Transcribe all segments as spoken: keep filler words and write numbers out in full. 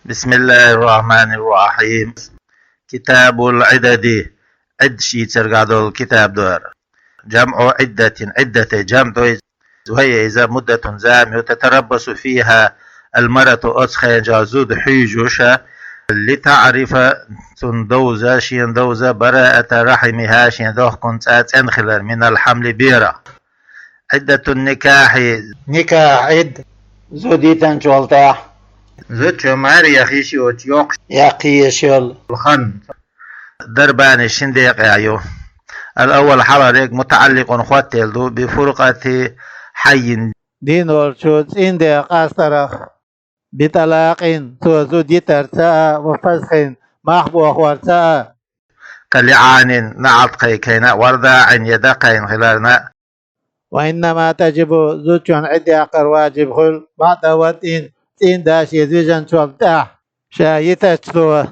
بسم الله الرحمن الرحيم. كتاب العدد. Ӏиддаш йийцаргахь долу китаб ду хӀара. جمع عدة. Ӏиддате жамӀ ду иза. وهي, иза, مدة, зама ю, تتربص فيها المرأة, оцу хенахь зуда хьуьйжуш, لتعرف, цунна довза, шена довза, براءة رحمها, шен дохкун цӀа цӀена хилар, من الحمل, берах. عدة النكاح. Никахь Ӏидда, зуда йитинчул тӀаьхьа. Зуда чу маре яха йиш йоцу йоккхуш яккха езаш йолу хан. ضربان, шина декъехь ю. الأول, хьалхарниг, متعلق, хоттаделла ду, بفرقة حي. Дийна волчу цӀийнан ден къастарх. بطلاق, цо зуда йитарца а, وفسخ, мах бохорца а. كلعان, неӀалт кхайкхина, ورضاع, я дан кхайкхина хиларна. وإنما تجب, зудчун Ӏидда яккхар ваджиб хуьлу, بعد وطء, цӀийнан да шеца вижинчул тӀаьхьа, ша йитачу цо.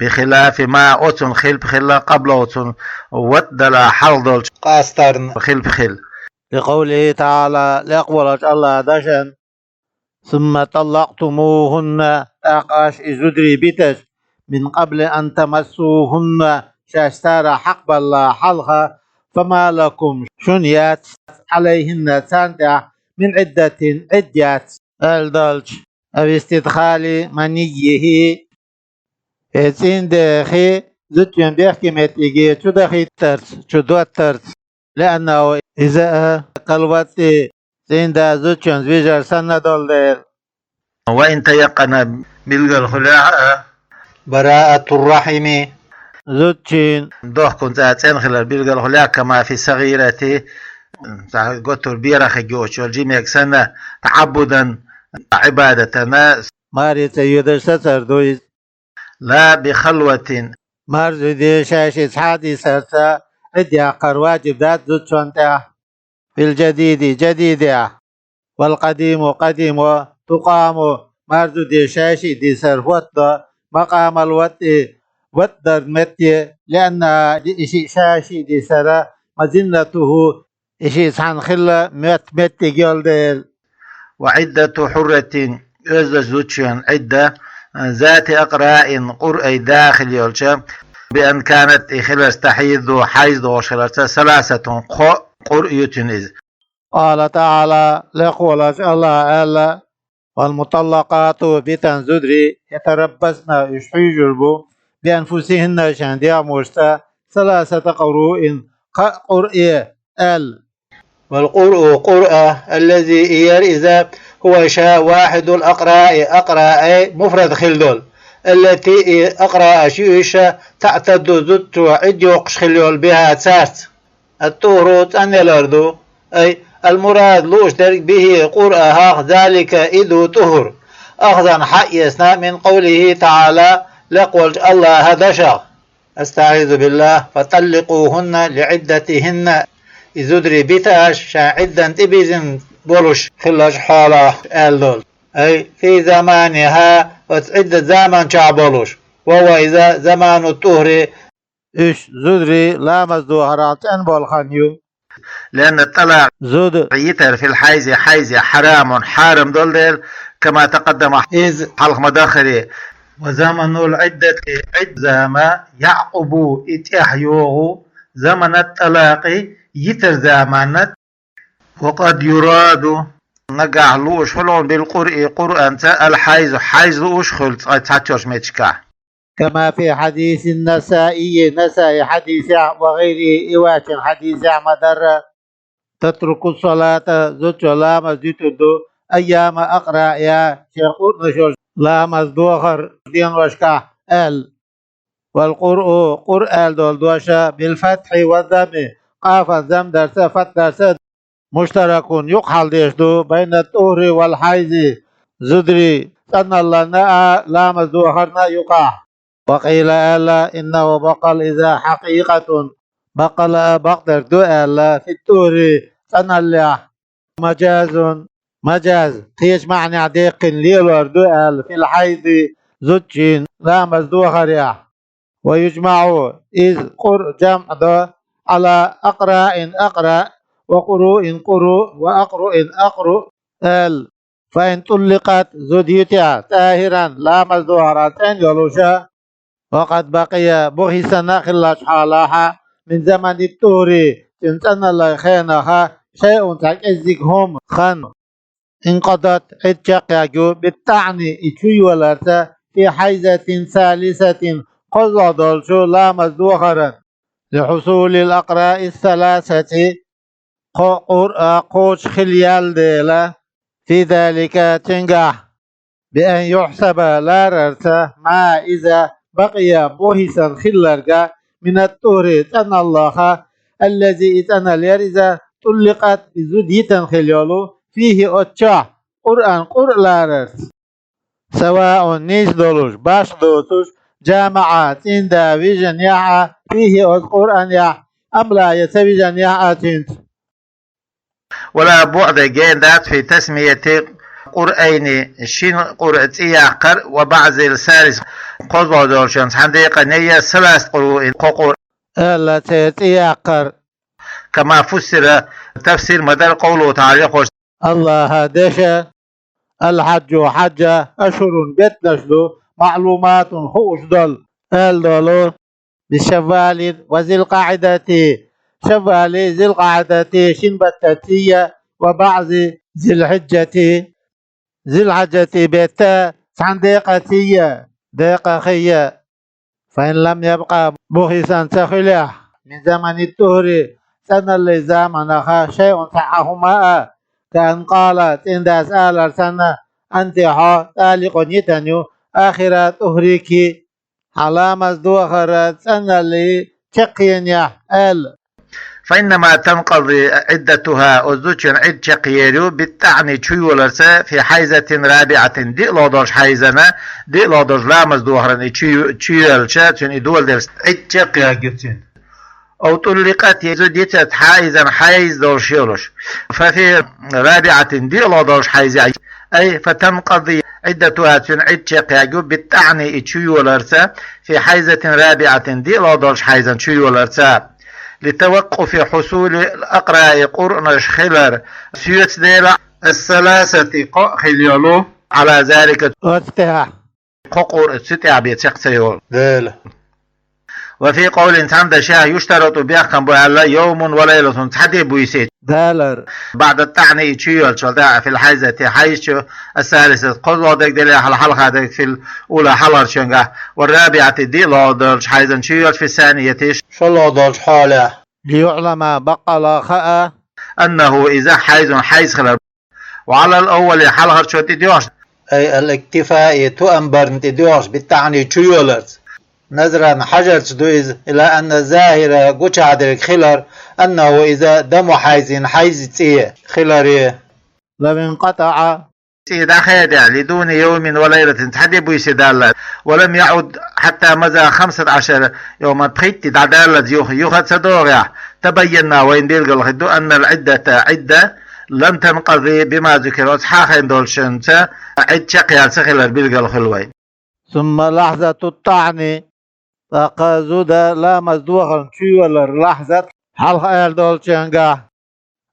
بخلاف ما, оцунна хилпа хилла, قبله, цунна ватӀ далахь хьалха долчу къастарна хилпа хилла. لقوله تعالى, лекха волчу АллахӀан дашан: ثم طلقتموهن, тӀаккха аш и зударий биташ, من قبل أن تمسوهن, шаьш царах хьакхабаллале хьалха, فما لكم, шуна яц, عليهن, царна тӀехь, من عدة, Ӏидда яц, аьлла долчу, أو استدخال منيه, э, цӀийнан дехи зудчун бехке меттиги чу дахийтарца, чу доттарца, لأنه, иза а, كالوطء, цӀийнан да зудчунца вижар санна долу дела. وإن تيقن, билггал хуьлахь а, براءة الرحم, зудчун дохкун цӀа цӀена хилар билггал хуьлахь, كما في الصغيرة, цхьа готур берах хиг йоцуш йолу жимега санна, تعبدا, Ӏибадатана, маре ца йоьдуш сацар ду иза. لا بخلوة. Марзуди шайшиъ цхьа а дисарца Ӏидда яккхар ваджиб дац зудчунна тӀехь. في الجديد, жадидехь. والقديم, къадимо, تقام, марзуди шайшиъ дисар хӀоттадо, مقام الوطء, ватӀ даран метте, لأنها, и шиъ шайшиъ дисара, مظنته, и шиъ цхьаьна хилла моьтту меттиг йолу дела. وعدة حرة, оьздачу зудчун Ӏидда, ذات أقراء, къуръай да хила йолча, بأن كانت, и хиларца, تحيض, хьайз дохуш хиларца, ثلاثة, кхо къуръ ю цуьнан иза. قال تعالى, лекха волчу АллахӀа аьлла: والمطلقات, битина зударий, يتربصن, уьш хьуьйжур бу, بأنفسهن, шайн дегӀмашца, ثلاثة قروء, кхаа къуръе, аьлла. والقرء, къуръа, الذي, и яра иза, هو, ша, واحد الأقراء, акъраъай муфрад хила долу, التي, и акъраъаш ю уьш, تعتد, зудчо Ӏидда йоккхуш хила йолу, بها, цаьрца. الطهر, цӀанъялар ду, أي المراد, лууш дерг, به, къуръах, ذلك, и ду тӀухур, أخذا, хьаэцна, من قوله تعالى, лекха волчу АллахӀан дашах. أستعيذ بالله, فطلقوهن لعدتهن, и зударий бита аш, шайн Ӏиддан тӀебизина болуш хиллачу хьолахь, аьлла долу. أي في زمانها, оцу Ӏиддат заманчохь болуш, وهو, иза, زمان الطهر, уьш зударий ламаз дохарал цӀена болу хан ю. لأن الطلاق, зуда йитар, في الحيض, хьайзе, حرام, хьарам долу дела, كما تقدم, иза хьалха ма-дарра. وزمن العدة, Ӏидда зама, يعقب, и тӀаьхьа йогӀу, زمن الطلاق, йитар заманна. وقد يراد, нагахь лууш хуьлу, بالقرء, къуръанца, الحيض, хьайз лууш хуьлу цхьа-, цхьаччалчу меттигашкахь. كما في حديث النسائي, Насаи хьадисехь, وغيره, и ваьчун хьадисехь ма-дарра: تترك الصلاة, зудчо ламаз дитур ду, أيام أقرائها, шен къуръанаш йолчу ламаз дохар деношкахь, аьлла. والقرء, къуръ аьлла долу дош, بالفتح والضم, къафан замма дарца, фатхьа дарца, مشترك, юкъахьалдеш ду, بين الطهر والحيض, зударий цӀаналланна а, ламаз дохарна а юкъахь. وقيل, аьлла, إنه, баккъал, иза, حقيقة, баккъала а бакъдерг ду, аьлла, في الطهر, цӀаналлехь, مجاز, мажаз, кхечу маьӀнехь даьккхина лелор ду, аьлла, في الحيض, зудчийн ламаз дохарехь. ويجمع, иза, къуръ жамӀ до, على أقراء, акъраъ, وقروء, къуруъ, وأقرؤ, акъруъ, аьлла. فإن طلقت, зуда йитехь, طاهرا, ламаз дохаран цӀена йолуша, وقد بقي, бухийсанна а хиллачу хьолахь, من زمن الطهر, цуьнан цӀаналлин хенахь, شيء, цхьа кӀеззиг хӀума, хан, انقضت, Ӏидда чекхъяьлла ю, بالطعن, и чуйоларца, في حيضة ثالثة, кхозлагӀа долчу ламаз дохаран, لحصول الأقراء الثلاثة, кхо къуръа кхочуш хилла яьлла дела, في ذلك, цуьнгахь, بأن يحسب, ларарца, ما إذا بقي, бухийсанна хилларг, من الطهر, цӀаналлах, الذي, и цӀаналла яра иза, طلقت, и зуда йитина хилла йолу, فيه, оцу чохь, къуръан, къуръа ларарца. سواء, нийса долуш, башха доцуш, جامع, цӀийнда вижинехь а, فيه, оцу къуръанехь, أم لا, я ца вижинехь а цуьнца. ولا بعد, гена дац, في تسمية قرئين, шина къуръа цӀе яккхар, وبعض الثالث, кхозлагӀа долчунна цхьана декъане, я ثلاثة قروء, кхо къуръа, аьлла, церан цӀе яккхар. كما فسر, тафсир ма дара, قوله تعالى, Аллахьан дешан: الحج, хьаьжа, أشهر, беттанаш ду, معلومات, хууш долу, аьлла долу, بشوال وذي القعدة, Шаввали, Зилкъаъидати шина баттанций, وبعض ذي الحجة, Зилхьаджати беттан цхьана декъаций, декъахий. فإن لم يبق, бухийсанна ца хилахь, من زمن الطهر, цӀаналлин заманах, شيء, цхьа хӀума а, كأن قال, цӀийндас алар санна, أنت, хьо, طالق, йитина ю, آخر طهرك, хьан ламаз дохар цӀаналлин чекхъенехь аьлла. فإنما تنقضي عدتها, оцу зудчун Ӏидда чекхъер ю, بالطعن, чуйоларца, في حيضة رابعة, диълагӀа долчу хьайзана, диълагӀа долчу ламаз дохаран и чу-, чуйоьлча, цуьнан и доладелча, Ӏидда чекхъяьлла ю цуьнан. أو طلقت, я зуда йитина حائضا, хьайз долуш йолуш. ففي رابعة, диълагӀа долчу хьайзехь, أي فتنقضي عدتها, цуьнан Ӏидда чекхъяьлла ю, بالطعن, и чуйоларца, في حيضة رابعة, диълагӀа долчу хьайзан чуйоларца. لتوقف حصول الأقراء, къуръанаш хилар соьца дела, الثلاثة, кхоъ хилла йолу, على ذلك, оцу тӀехь, кхо къуръа цу тӀехь бен чекх ца йолу дела. وفي قول, цхьана дашехь, يشترط, бехкам бу аьлла, يوم وليلة, цхьа де буьйса далар, بعد الطعن, и чуйоьлчул тӀаьхьа, في الحيضة, хьайзачу, الثالثة, кхозлагӀа дерг делахь, хьалха дерг, في الأولى, хьалхарчуьнгахь, والرابعة, диълагӀа долчу хьайзан чуйоьлча, في الثانية, шолгӀа долчу хьолехь. ليعلم, баккъалла хаа, أنه, иза حيض, хьайз хилар. وعلى الأول, хьалхарчунна тӀедоьгӀуш, أي الاكتفاء, тоам барна тӀедоьгӀуш, بالطعن, чуйоларца. نظرا, хьажарца ду иза, إلى أن الظاهر, гучахь дерг хилар, أنه, иза دم حيض, хьайз цӀе хиларе. لو انقطع, цӀе дӀахаьдехь, لدون يوم وليلة, цхьа де буьйса даллалц, ولم يعد حتى مضى خمسة عشر يوما, пхийтта де дӀадаллалц юха, юха а ца догӀехь, تبين, вайна билгал хир ду, أن العدة, Ӏидда, لم تنقض بما ذكر, оцу хьахийна долчунца Ӏидда чекхъяьлла ца хилар билгал хуьлу вайна. ثم لحظة الطعن, тӀаккха зуда ламаз дохаран чуйолар лахьзат, хьалха аьлла долчуьнгахь,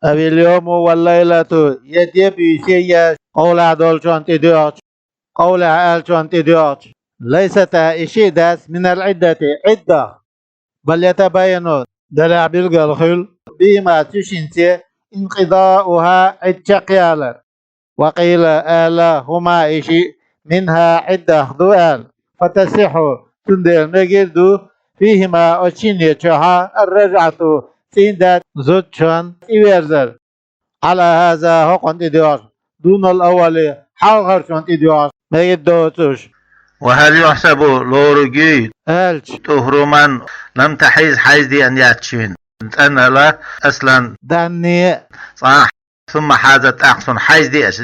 أو اليوم والليلة, я де буьйса, я къовлахь долчунна тӀедоьгӀучу, къовлахь аьллачунна тӀедоьгӀучу, ليستا, и шиъ дац, من العدة, Ӏиддах. بل يتبين, делахь билгал хуьлу, بهما, цу шинца, انقضاؤها, Ӏидда чекхъялар. وقيل, аьлла, هما, и шиъ, منها, Ӏиддах ду аьлла. فتصح, цундела мегар ду, فيهما, оцу шинна чохь, الرجعة, цӀийнда зудчун тӀеверзар. على هذا, хӀокхунна тӀедоьгӀуш, دون الأول, хьалхарчунна тӀедоьгӀуш, мегар доцуш. وهل يحسب, лоруг юй, аьлча, طهر من لم تحض, хьайз деана яц цуьнан цӀанала, أصلا, данне, цкъа а, ثم حاضت, тӀаккха цунна хьайз деаш,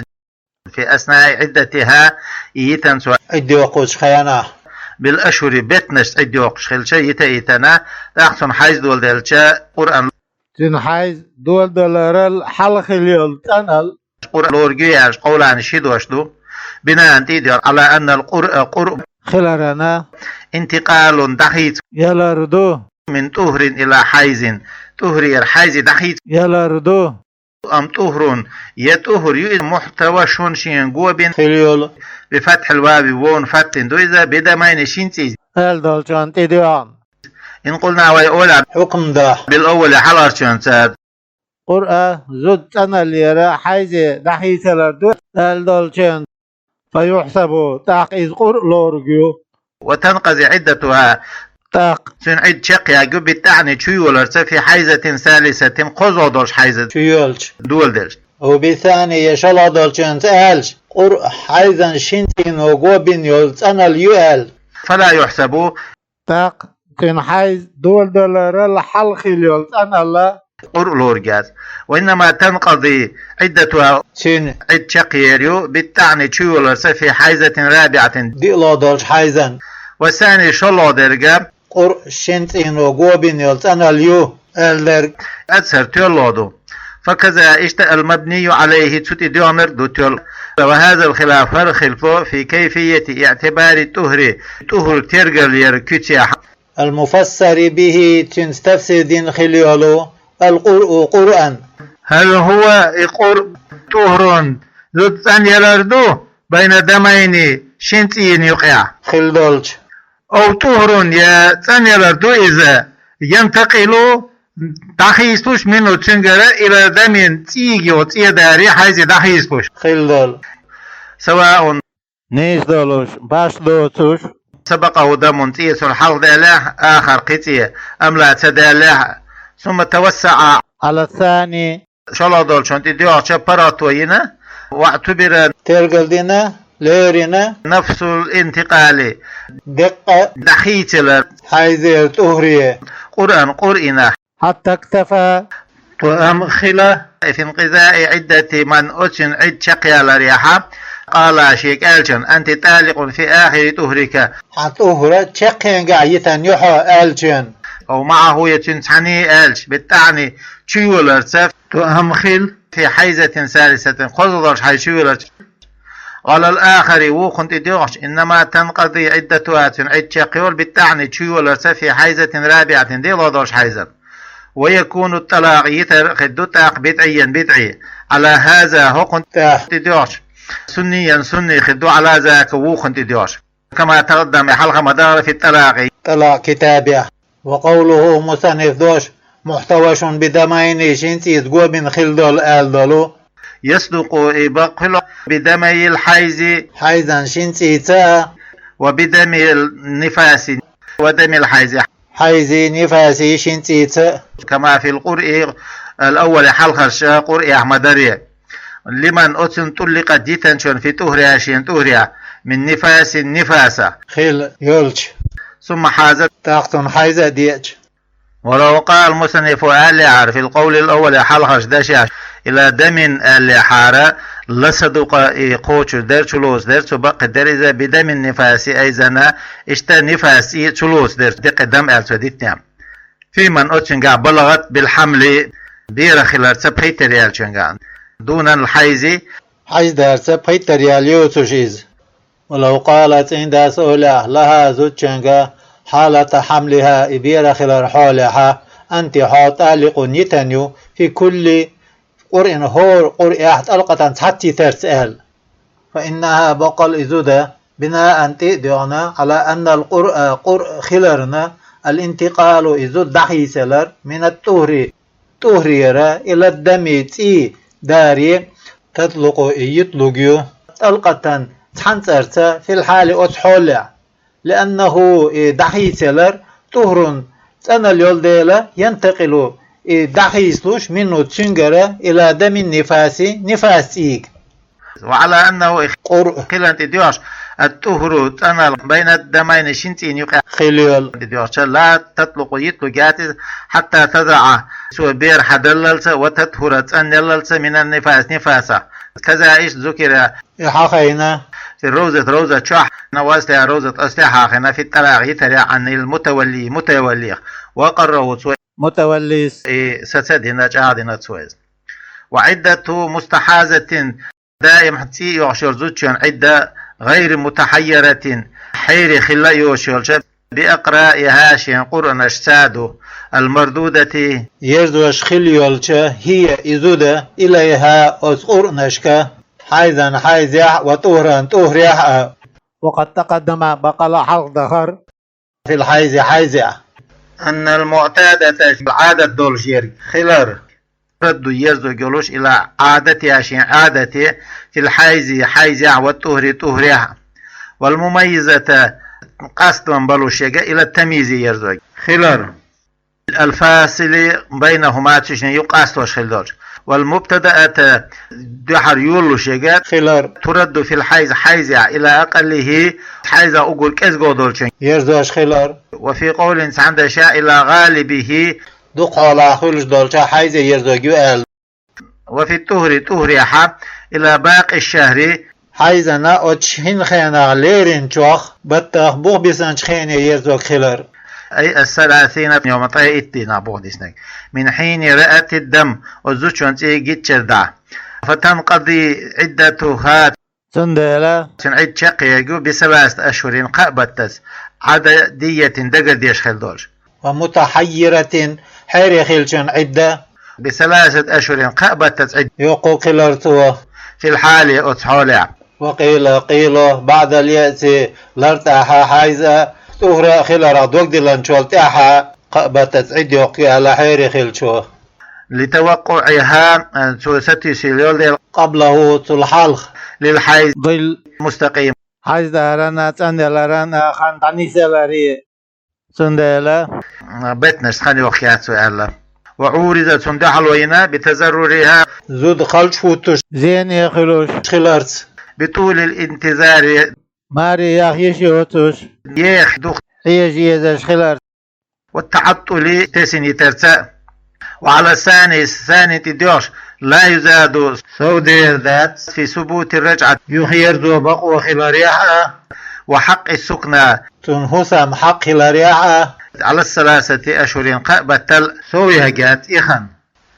في أثناء عدتها, и йитина цо Ӏидда йоккхучу хенахь, بالأشهر, беттанашца Ӏидда йоккхуш хилча, йита а йитина, тӀаккха цунна хьайз доладелча, къуръан, цуьнан хьайз доладаларал хьалха хилла йолу цӀанал, къуръан лоруг ю аьлча, къовлана ши дош ду, بناء, тӀедоьгӀуш, على أن القرء, къуръ, хиларана, انتقال, дӀахийца, ялар ду, من طهر إلى حيض, тӀухрера хьайзе дӀахийца, ялар ду. أم طهر, е тӀухьар ю иза, محتوش, шен го бина хила йолу, بفتح الواو, вовна фатхьина ду иза, بدمين, шин цӀий, аьлла долчунна тӀедоьгӀна. إن قلنا, вай олехь, хьукман дахь, بالأول, хьалхарчунца, Къуръа зуда цӀаналлера хьайзе дӀахийцалар ду аьлла долчунна, فيحسب, тӀаккха иза къуръа лоруг ю. وتنقضي عدتها, тӀаккха цуьнан Ӏидда чекхъярг ю, بالطعن, чуйоларца, في حيضة ثالثة, кхозлагӀа долчу хьайза чу йолчу доладелча. أو بالثاني, я шолгӀа долчунца аьлча, къуръа хьайзан шин цӀийно го бина йолу цӀаналла ю аьлла. فلا يحسب, тӀаккха цуьнан хьайза доладаларал хьалха хила йолу цӀаналла къуръа лоруг яц. وإنما تنقضي عدتها, цуьнан Ӏидда чекхъер ю, بالطعن, чуйоларца, في حيضة رابعة, диълагӀа долчу хьайзан. والثاني, шолгӀа дерг, къуръа шин цӀийно го бина йолу цӀаналла ю аьлла дерг, أطهر, тоьллагӀа ду. فكذا, иштта, المبني عليه, цу тӀе доьгӀнарг а ду тоьлла. وهذا الخلاف, хӀара хилаф, في كيفية اعتبار الطهر, тӀухьар тергал яран куьцехь, المفسر به, цуьнца тафсир дина хила йолу, القرء, къуръан. هل هو, и къуръ, طهر, зуда цӀанъялар ду, بين دمين, шин цӀийн юкъехь хила долчу. أو طهر, я цӀанъялар ду иза, ينتقل, дӀахийцалуш, منه, цуьнгара, إلى دم, цӀийга йолу цӀе даре, хьайзе дӀахийцалуш хила долу. سواء, нийса долуш, баш доцуш. سبقه دم, цӀе цунна хьалха даьллехь, آخر, кхин цӀе, أم لا, ца даьллехь. ثم توسع, على الثاني, шолгӀа долчунна тӀе доьгӀча, паргӀато йина, واعتبر, тергал дина, лерина, نفس الانتقال, деккъа дӀахийцалар, хьайзера тӀухьаре, قرءا, къуръа йина. حتى اكتفى, тоам хила, في انقضاء عدة من, оцуьнан Ӏидда чекхъяларехь, قال, шега аьллачунна, أنت طالق في آخر طهرك, хьан тӀухьар чекхенгахь йитина ю хьо аьллачунна. أو معه, я цуьнца цхьаьна аьлча, بالطعن, чуйоларца, тоам хила, في حيضة ثالثة, кхозлагӀа долчу хьайза чуйоларца. وعلى الآخر, вукхунна тӀе доьгӀча, إنما تنقضي عدتها, цуьнан Ӏидда чекхйолу, بالطعن, чуйоларца, في حيضة رابعة, диълагӀа долчу хьайзан. ويكون الطلاق, йитар хир ду тӀаккха, بدعيا, бидӀи, على هذا, хӀокхунна тӀе доьгӀча, سنيا, сунни хир ду, على ذاك, вукхунна тӀе доьгӀча. كما تقدم, хьалха ма-дарра, في الطلاق, тӀалакъ китабехь. وقوله, мусаннифа дош, محتوش بدمين, шин цӀийца го бина хила долу аьлла долу. يصدق, и бакъ хуьлу, بدمي الحيض, хьайзан шин цӀийца, وبدم النفاس, ودم الحيض, хьайзи, нифаси шин цӀийца. كما في القرء الأول, хьалхарчу къуръехь ма-дарра. لمن, оцунна, طلقت, йитинчунна, في طهرها, шен тӀухьарехь, من نفاس, нифаса, хила йолчу. ثم حاضت, тӀаккха цунна хьайз а деъча. ولو قال المصنف, аьллехьара, في القول الأول, хьалхарчу дешехь, إلى دم, аьллехьара, لصدق, и кхочуш дара, чулоцу дара, цу баккхийдара иза, بدم النفاس أيضا, иштта нифас цӀий чулоцу дара, деккъа дам аьлла цо дитинехь. في من, оцуьнгахь, بلغت بالحمل, берах хиларца пхийттара яьллачуьнгахь, دون الحيض, хьайз дарца пхийттара яьлла йоцуш иза. ولو قال, цӀийндас олехь, لها, зудчуьнга, حالة حملها, и берах хиларан хьолехь, أنت, хьо, طالق, йитина ю, في كل, къуръан, хӀора къуръехь, طلقة, цхьацца йитарца аьлла. فإنها, баккъал и зуда, بناء, тӀе а доьгӀна, على أن القرء, къуръ хиларна, الانتقال, и зуда дӀахийцалар, من الطهر, тӀухьарера, إلى الدم, цӀий даре, تطلق, и йитлуг ю, طلقة, цхьана цӀарца, في الحال, оцу хьолехь. لأنه, и дӀахийцалар, طهر, цӀаналла йолу дела, ينتقل, и дӀахийцалуш, منه, цуьнгара, إلى دم النفاس, нифас цӀийга. وعلى أنه, и къуръ хиларна тӀе доьгӀча, الطهر, цӀаналла, بين الدمين, шин цӀийн юкъа хила йолу тӀе доьгӀча, لا تطلق, йитлуг яц иза, حتى تضع, цо бер хьадаллалца, وتطهر, цӀанъяллалца, من النفاس, нифасах. كذا, иштта, ذكر, и хьахийна, في الروضة, ровза чохь, وأصلها, ровза аслехь а хьахийна, في الطلاق, йитарехь, عن المتولي, мутаваллих. وأقره, цо, мутаваллис, и саца а дина, чӀагӀдина цо иза. وعدة مستحاضة, даим цӀий йохуш йолу зудчун Ӏидда, غير متحيرة, хьерий хилла а йоцуш йолча, بأقرائها шен Къуръанаш цаду, المردودة ерзош хила йолча, هي и зуда, إليها оцу Къуръанашка, حيضا хьайзехь, وطهرا тӀухӀрехь а. وقد تقدم бакъала хьалха дахар في الحيض хьайзехь. أن المعتادة Ӏадат долуш ерг хилар, ترد ерзорг йолуш إلى عادتها шен Ӏадате, في الحيض хьайзехь, والطهر тӀухӀрехь а. والمميزة къастам балуш ерг إلى التمييز ерзорг хилар, الفاصل بينهما цу шинна юкъ къастош хила долуш. والمبتدأة дуьхьал йолалуш ерг хилар, ترد في الحيض хьайзехь إلى أقله хьайзехь уггар кӀезиго долчун ерзош хилар. وفي قول цхьана дешнехь إلى غالبه дукха хьолахь хуьлуш долча хьайзе ерзорг ю аьлла. وفي الطهر тӀухӀрехь а إلى باقي الشهر хьайзана оцу хӀинан хенахь леринчох баттах бух бисанчу хене ерзорг хилар. أي الثلاثين يوما ткъе итт дийнахь бух диснарг. من حين رأت الدم оцу зудчун цӀий гиччара дӀа. فتنقضي عدتها цундела цуьнан Ӏидда чекхъерг ю بثلاثة أشهر кхаа баттаца, عددية дагардеш хила долуш. ومتحيرة хьере хиллачун Ӏидда بثلاثة أشهر кхаа баттаца Ӏидда йоккхуг хилар цо في الحال оцу хьолехь. وقيل къийла بعد اليأس лар тӀаьхьа حيضا тӀухӀра а хиларх дог диллинчул тӀаьхьа кхаа баттаца Ӏидда йоккху аьлла хьере хиллачо. لتوقعها цо сатуьйсийла йолу дела قبله цул хьалха للحيض المستقيم хьайз даран а, цӀанъяларан а хан дӀанисъяларе. Цундела беттанашца хан йоккхуш яц цо аьлла. وعورض цунна дуьхьало йина بتضررها зуда кхалча хӀуттуш, зене хуьлуш хиларца. بطول الانتظار маре яха йиш йоцуш, еха дукха хьежа езаш хиларца. والتعطل тесна йитарца. وعلى الثاني санна тӀедоьгӀуш لا يزاد сов дер дац في ثبوت الرجعة юха ерзо бакъо хиларехь а, وحق السكنى цунна хӀусам хьакъ хиларехь а. على الثلاثة أشهر кхаа баттал сов ергьяц и хан.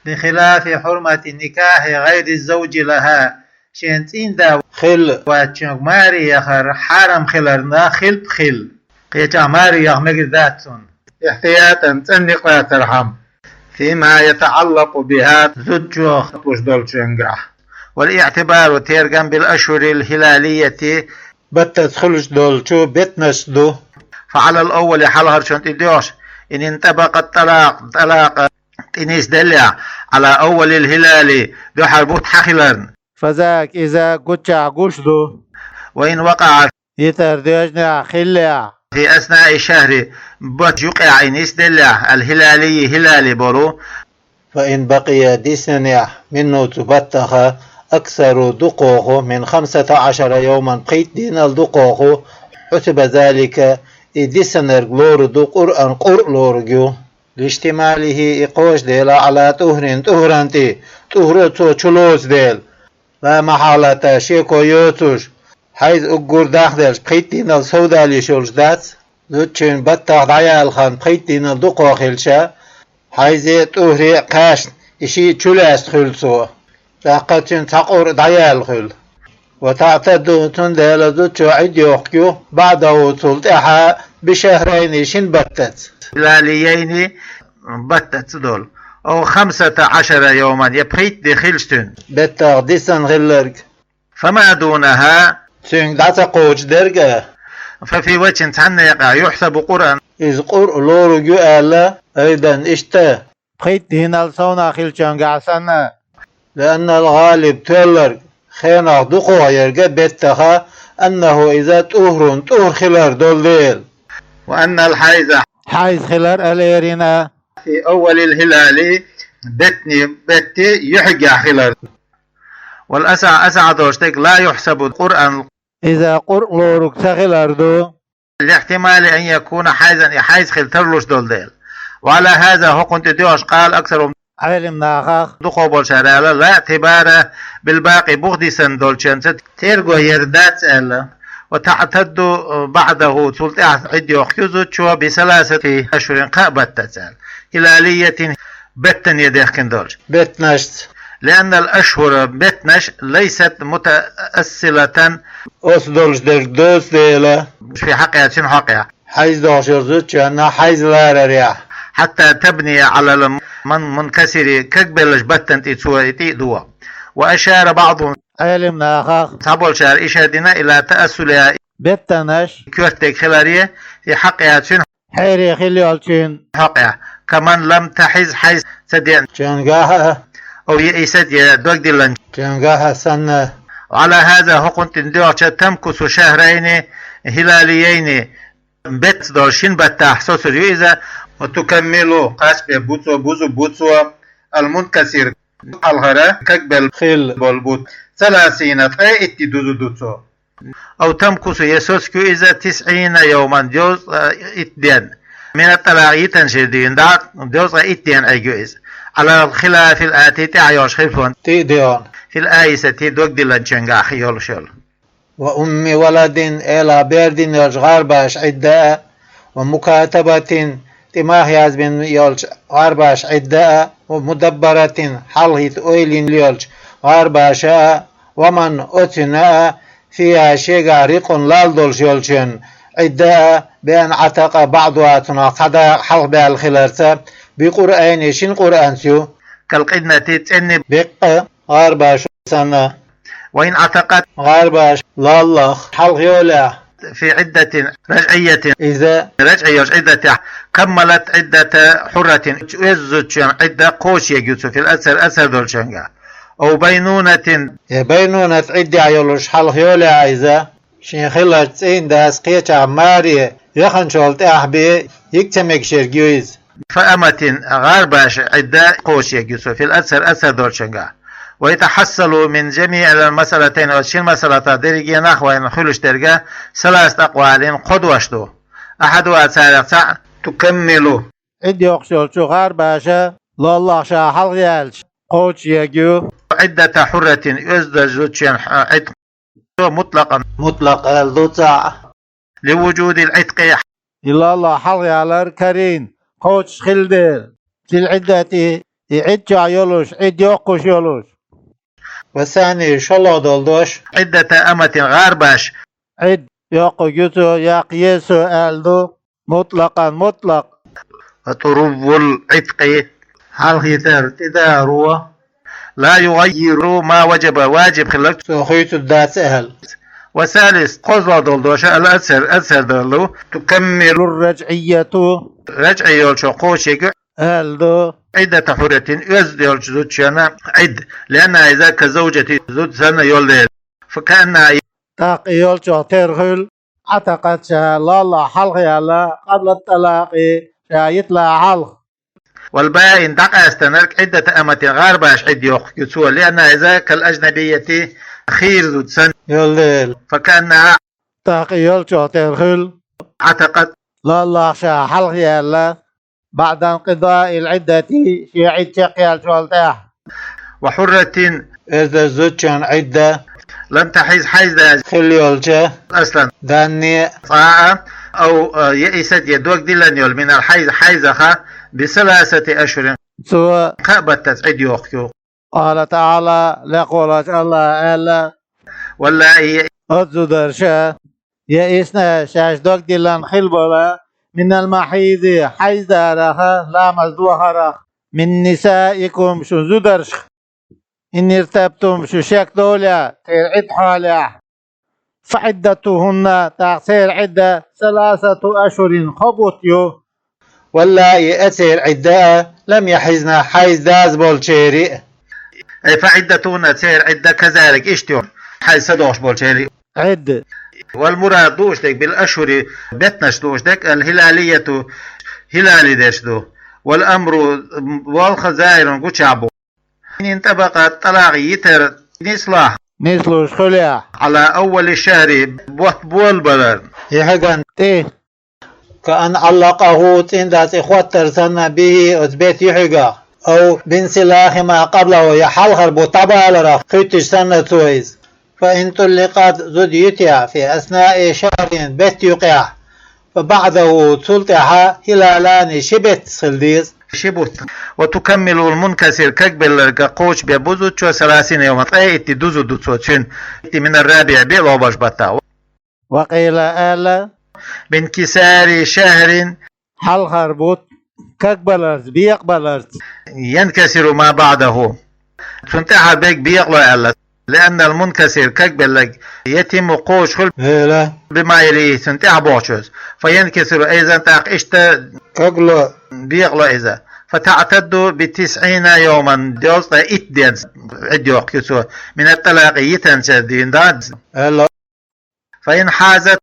بخلاف حرمة نكاح غير الزوج لها шен цӀийнда хилла ваьччуьнга маре яхар хьарам хиларна хилпа хилла. Кхечахь маре яха мегар дац цунна. احتياطا цӀанъякъаьцархьама. فيما يتعلق بها зудчох луш долчуьнгахь. والاعتبار тергам بالأشهر الهلالية баттаца хуьлуш долчу беттанашца ду. فعلى الأول хьалхарчунна тӀедоьгӀуш إن انطبق الطلاق тӀалакъ тӀенисделлехь على أول الهلال дуьххьара бутт хьан хиларна. فذاك иза гуччахь гуш ду. وإن وقع йитар доьжнехь хиллехь في أثناء الشهر бутт юкъехь и нисделлехь الهلالي хилали болу. فإن بقي диснехь منه цу баттаха أكثر дукхахо من خمسة عشر يوما пхийтта дийнал дукхахо حسب ذلك и диснарг лору ду قرءا къуръ лоруг ю. لاحتماله и кхочушдела على طهر тӀухӀран тӀе, тӀухӀро цо чулоцу дела. لا محالة шеко йоцуш, хьайз уггар дахделча пхийтта дийнал совдалийш йолуш дац, зудчуьнан баттах дӀаяьлла хан пхийтта дийнал дукхо хилча, хьайзе а тӀухӀре а кхаьчна и шиъ чулаьцна хуьлу цо. ТӀаккха цуьнан цхьа къуръ дӀаяьлла хуьлу. وتعتد цундела зудчо Ӏидда йохку بعده цул тӀаьхьа بشهرين шина баттаца. هلاليين баттаца долу. أو خمسة عشر يوما я пхийтта де хилча цуьнан беттах дисна хилларг. فما دونها цуьнга дӀа ца кхочуш дерг а. ففي وجه цхьанна некъа يحسب قرءا иза къуръ лоруг ю аьлла, أيضا иштта. Пхийтта дийнал совнах хилчуьнгахь санна. لأن الغالب тоьлларг, хенах дукхох ерг а беттаха, أنه иза طهر тӀухӀр хилар долу дела. وأن الحيض хьайз хилар а лерина. في أول الهلال беттан бетте юьхьигехь хилар. والأصح أصح долуш дерг لا يحسب قرءا иза къуръ лоруг ца хилар ду. لاحتمال أن يكون حيضا и хьайз хила тарлуш долу дела. وعلى هذا хӀокхунна тӀедоьгӀуш قال أكثر Ӏелам нахах дукхо болчара аьлла لا اعتبار بالباقي бух дисна долчуьнца терго яр дац аьлла. وتعتد بعده цул тӀаьхьа Ӏидда йохку зудчо بثلاثة أشهر кхаа баттаца аьлла. هلالية беттане дехкина долчу беттанашца. لأن الأشهر беттанаш ليست متأصلة оцу долуш дерг доцу дела. في حقها цуьнан хьокъехь. хьайз дохуш йолу зудчунна хьайз ларарехь. حتى تبني على المنكسر, кагбеллачу баттана тӀе цо и тӀе а до. وأشار بعضهم, Ӏелам нахах цхьаболчара ишар дина, إلى تأصلها, беттанаш коьртаниг хиларе, и хьакъехь цуьнан хьере хилла йолчуьнан хьокъехь, كمن لم تحز, хьайз ца деана чуьнгахь а, أو يئست, я догдиллина чуьнгахь а санна. وعلى هذا, хӀокхунна тӀе доьгӀча, تمكث شهرين هلاليين, беттан долу шина баттахь соцур ю иза. وتكمل, кхачбе бу цо, бузу бу цо, المنكسر, хьалхара кагбелла хилла болу бутт, ثلاثين, ткъе итт де дузу ду цо. أو تمكث, я соцур ю иза, تسعين يوما, дезткъа итт ден. من الطلاق, йитанчуьра дуьйна дӀа, дезткъа итт ден Ӏийр ю иза. على الخلاف الآتي, тӀаьхьа йолуш хилла тӀе а доьгӀна, في الآيسة, догдиллинчуьнгахь йолуш йолу. وأم ولد, элах бер дина йолчу гӀарбаша Ӏидда а, ومكاتبة, тӀе мах язбина йолчу гӀарбаша Ӏидда а, ومدبرة, хьалхийта ойла йина йолчу гӀарбаша а, ومن, оцуьнан а, فيها, шегахь, رق, лалла долуш йолчуьнан Ӏидда а, بأن عتق بعضها, цунах цхьа дакъа хьалхабаьлла хиларца, بقرئين, шина Къуръанца ю, كالقنة, цӀенна беккъа гӀарбаша санна. وإن عتقت, гӀарбаша лаллах хьалха йолехь, في عدة رجعية, иза рачӀий йолчу Ӏиддатехь, كملت عدة حرة, оьзда зудчун Ӏидда кхочуш ерг ю цо, في الأكثر, аксар долчуьнгахь. أو بينونة, я байнунат Ӏиддехь йолуш хьалха йолехь иза, шен хиллачу цӀийнан дас кхечахь маре яханчул тӀаьхьа бен йига ца мегаш ерг ю иза. فأمة, гӀарбаша Ӏидда кхочуш ерг ю цо, في الأكثر, аксар долчуьнгахь. ويتحصل من جميع المسألتين, оцу шина масалатах дерриге а нах вайна хуьлуш дерг а, ثلاثة أقوال, кхо дош ду. أحدها, царах цхьаъ, تكمل, Ӏидда йоккхуш йолчу гӀарбаша лаллах ша хьалха яьлча кхочуш ерг ю, عدة حرة, оьзда зудчун Ӏидда, مطلقا, мутлакъ аьлла ду цхьаъ, لوجود العتق, и лаллах хьалха ялар карийна, кхочуш хилла дела, في العدة, и Ӏидда чохь йолуш, Ӏидда йоккхуш йолуш. والثاني, шолгӀа долу дош, عدة أمة, гӀарбаша Ӏидда йоккхург ю цо, яккха еза цо аьлла ду, مطلقا, мутлакъ. وطرو العتق, хьалхийтар тӀедагӀаро, لا يغير ما وجب, важиб хилларг цо хуьйцур дац аьлла. والثالث, кхозлагӀа долу дош, الأكثر, аксар долу, تكمل الرجعية, рачӀий йолчо кхочуш ерг ю, аьлла ду, عدة حرة, оьзда йолчу зудчун Ӏидда, لأنها, иза, كالزوجة, зуда санна йолу дела. فكأنها, тӀаккха и йолчух тера хуьлу, عتقت, ша лаллах хьалха яьлла, قبل الطلاق, ша йиталахь хьалха. والبائن, дӀакъаьстанарг, عدة أمة, гӀарбаша Ӏидда йоккхург ю цо, لأنها, иза, كالأجنبية, хийра зуда санна йолу дела. فكأنها, тӀаккха и йолчух тера хуьлу, عتقت, лаллах ша хьалха яьлла, بعد انقضاء العدة, шен Ӏидда чекхъяьллачул тӀаьхьа. وحرة, оьзда зудчун Ӏидда, لم تحض, хьайз даьлла хилла йолчу, أصلا, данне, цкъа а, أو, а, يئست, я догдиллина йолу, من الحيض, хьайзах, بثلاثة أشهر, цо кхаа баттаца Ӏидда йоккхург ю. قال تعالى, лекха волчу АллахӀа аьлла: واللائي, оцу зударша, يئسن, шаьш догдиллина хилла болу, من المحيض, хьайз дарах, ламаз дохарах, من نسائكم, шун зударшах, إن ارتبتم, шу шек довлехь, церан Ӏидда хьолехь, فعدتهن, тӀаккха церан Ӏидда, ثلاثة أشهر, кхо бутт ю. واللائي, а церан Ӏидда а, لم يحضن, хьайз даза болчеран а. أي فعدتهن, церан Ӏидда, كذلك, иштта ю, хьайз ца дохуш болчеран Ӏидда. والمراد, лууш дерг, بالأشهر, беттанаш лууш дерг, الهلالية, хилали дерш ду. والأمر, болх, ظاهر, гучахь бу. إن انطبق, тӀалакъ йитар нислахь, нислуш хуьлехь, على أول الشهر, бутт болабаларна, и хьегна тӀе, كأن علقه, цӀийнан дас и хӀоттар санна, به, оцу беттан юьхьигах, أو بانسلاخ ما قبله, я хьалхара бутт дӀабаларах хуьттуш санна цо иза. فإن طلقت, зуда йитахь, في أثناء شهر, беттан юкъехь, فبعده, цул тӀаьхьа, هلالان, ши беттас хила деза, ши бутт. وتكمل المنكسر, кагбелларг кхочушбе бу зудчо, ثلاثين يوما, ткъе итт де дузу ду цо цуьнан, من الرابع, биъ лохбарш баттахь. وقيل, аьлла, بانكسار شهر, хьалхара бутт кагбаларца, бекъабаларца, ينكسر ما بعده, цунна тӀехьа берг бекъало аьлла. لأن المنكسر, кагбелларг, يتم, кхоачаш хул, بما يليه, цунна тӀехьа бохучунца. فينكسر أيضا, тӀаккха иштта кагло, бекъало иза. فتعتد بتسعين يوما, дезткъа итт денца Ӏидда йоккхуш ю цо, من الطلاق, йитанча дийнахьа, аьлла. فإن حاضت,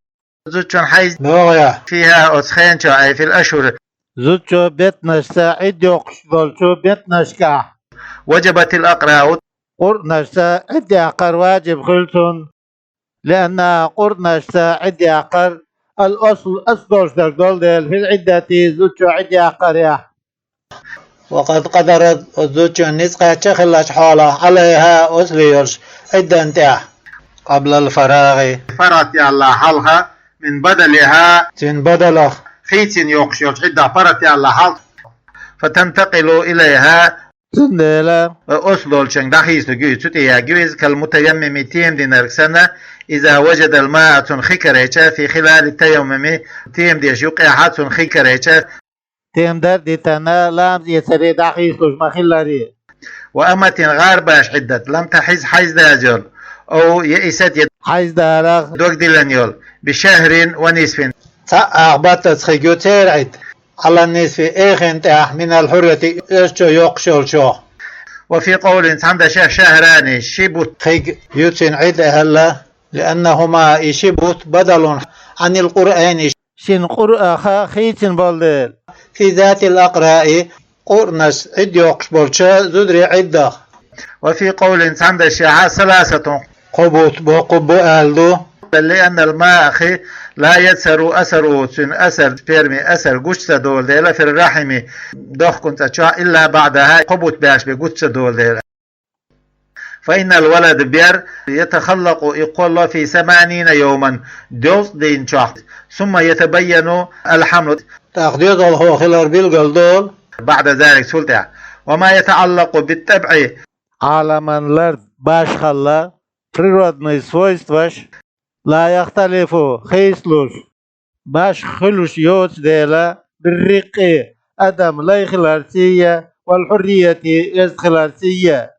зудчун хьайз догӀе, فيها, оцу хенчохь, أي في الأشهر, зудчо беттанашца Ӏидда йоккхуш долчу беттанашкахь, وجبت الأقراء, къуръанашца Ӏидда яккхар ваджиб хуьлу цунна, لأن къуръанашца Ӏидда яккхар, الأصل, асл долуш дерг долу дела, في العدة, зудчо Ӏидда яккхарехь. وقد قدرت, оцу зудчун ницкъ кхаьчна хиллачу хьолахь, عليها, оцу йолуш Ӏиддан тӀехь, قبل الفراغ, паргӀат ялла хьалха, من بدلها, цуьнан бадалах, хийцина йоккхуш йолчу Ӏиддах паргӀат ялла хьалха, فتنتقل إليها, цундела оцу долчуьнга дӀахийсалур ю иза, цу тӀе ягийла иза, كالمتيمم, тема динарг санна, إذا وجد الماء, цунна хи карийча, في خلال التيمم, тема деш юккъехь цунна хи карийча, тема дар а дитина, ламаз эцаре дӀахийсалуш ма-хиллара. وأمة, гӀарабаша Ӏиддат, لم تحض, хьайз даза йолу, أو يئست, я хьайз далахь, дог диллина йолу, بشهر ونصف, цхьаъ ах баттаца хиг ю церан Ӏидда, على النصف, эхин тӀехь, من الحرة, оьзда чо йоккхуш йолчух. وفي قول, цхьана дашехь, شهران, ши бутт хиг ю цуьнан Ӏидда аьлла, لأنهما, и ши бутт, بدل, عن القرئين, шина къуръанах хийцина болу дела, في ذات الأقراء, къуръанашца Ӏидда йоккхуш болчу зударийн Ӏиддах. وفي قول, цхьана дашехь, ثلاثة, кхо бутт боккхург бу аьлла ду, لأن الماء, хи, لا يظهر أثره, цуьнан асар, спермин асар гучу ца долу дела, في الرحم, дохкун цӀа чохь, إلا بعدها, кхо бутт баьш бен гучу ца долу дела. فإن الولد, бер, يتخلق, и кхолло, في ثمانين يوما, дезткъа дийнахь чохь, ثم يتبين الحمل, тӀаккха доьзалхо хилар билгал долу, بعد ذلك, цул тӀаьхьа. وما يتعلق بالطبع, Ӏаламан лар башхалла, природный свойстваш, لا يختلف, хийцалуш, башха хуьлуш йоцу дела, بالرق, адам лай хиларций а, والحرية, оьзда хиларций а.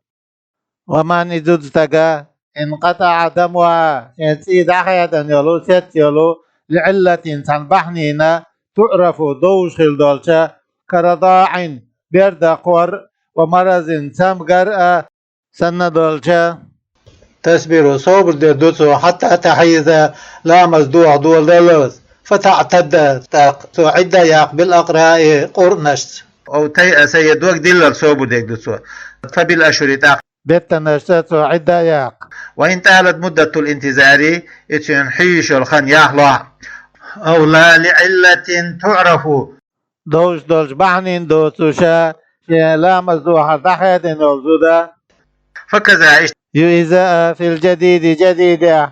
ومن, и зуда стага, انقطع دمها, шен цӀий дӀахаьдина йолу, сецна йолу, لعلة, цхьана бахьанина, تعرف, довш хила долча, كرضاع, бер дакхор, ومرض, цамгар а, санна долча, تصبر, собар дер ду цо, حتى تحيض, ламаз доха доладаллалц, فتعتد, тӀаккха цо Ӏидда яккха, بالأقراء, къуръанашца. أو تيأس, я дог диллалц собар дерг ду цо, فبالأشهر, тӀаккха беттанашца цо Ӏидда яккха. وإن طالت مدة الانتظار, и цуьнан хьийзаш йолу хан яхлахь, أو لا لعلة تعرف, довш долчу бахьанина доцуша, шен ламаз дохар дӀахаьдина йолу зуда, فكذا, иштта ю иза а, في الجديد, жадидехь.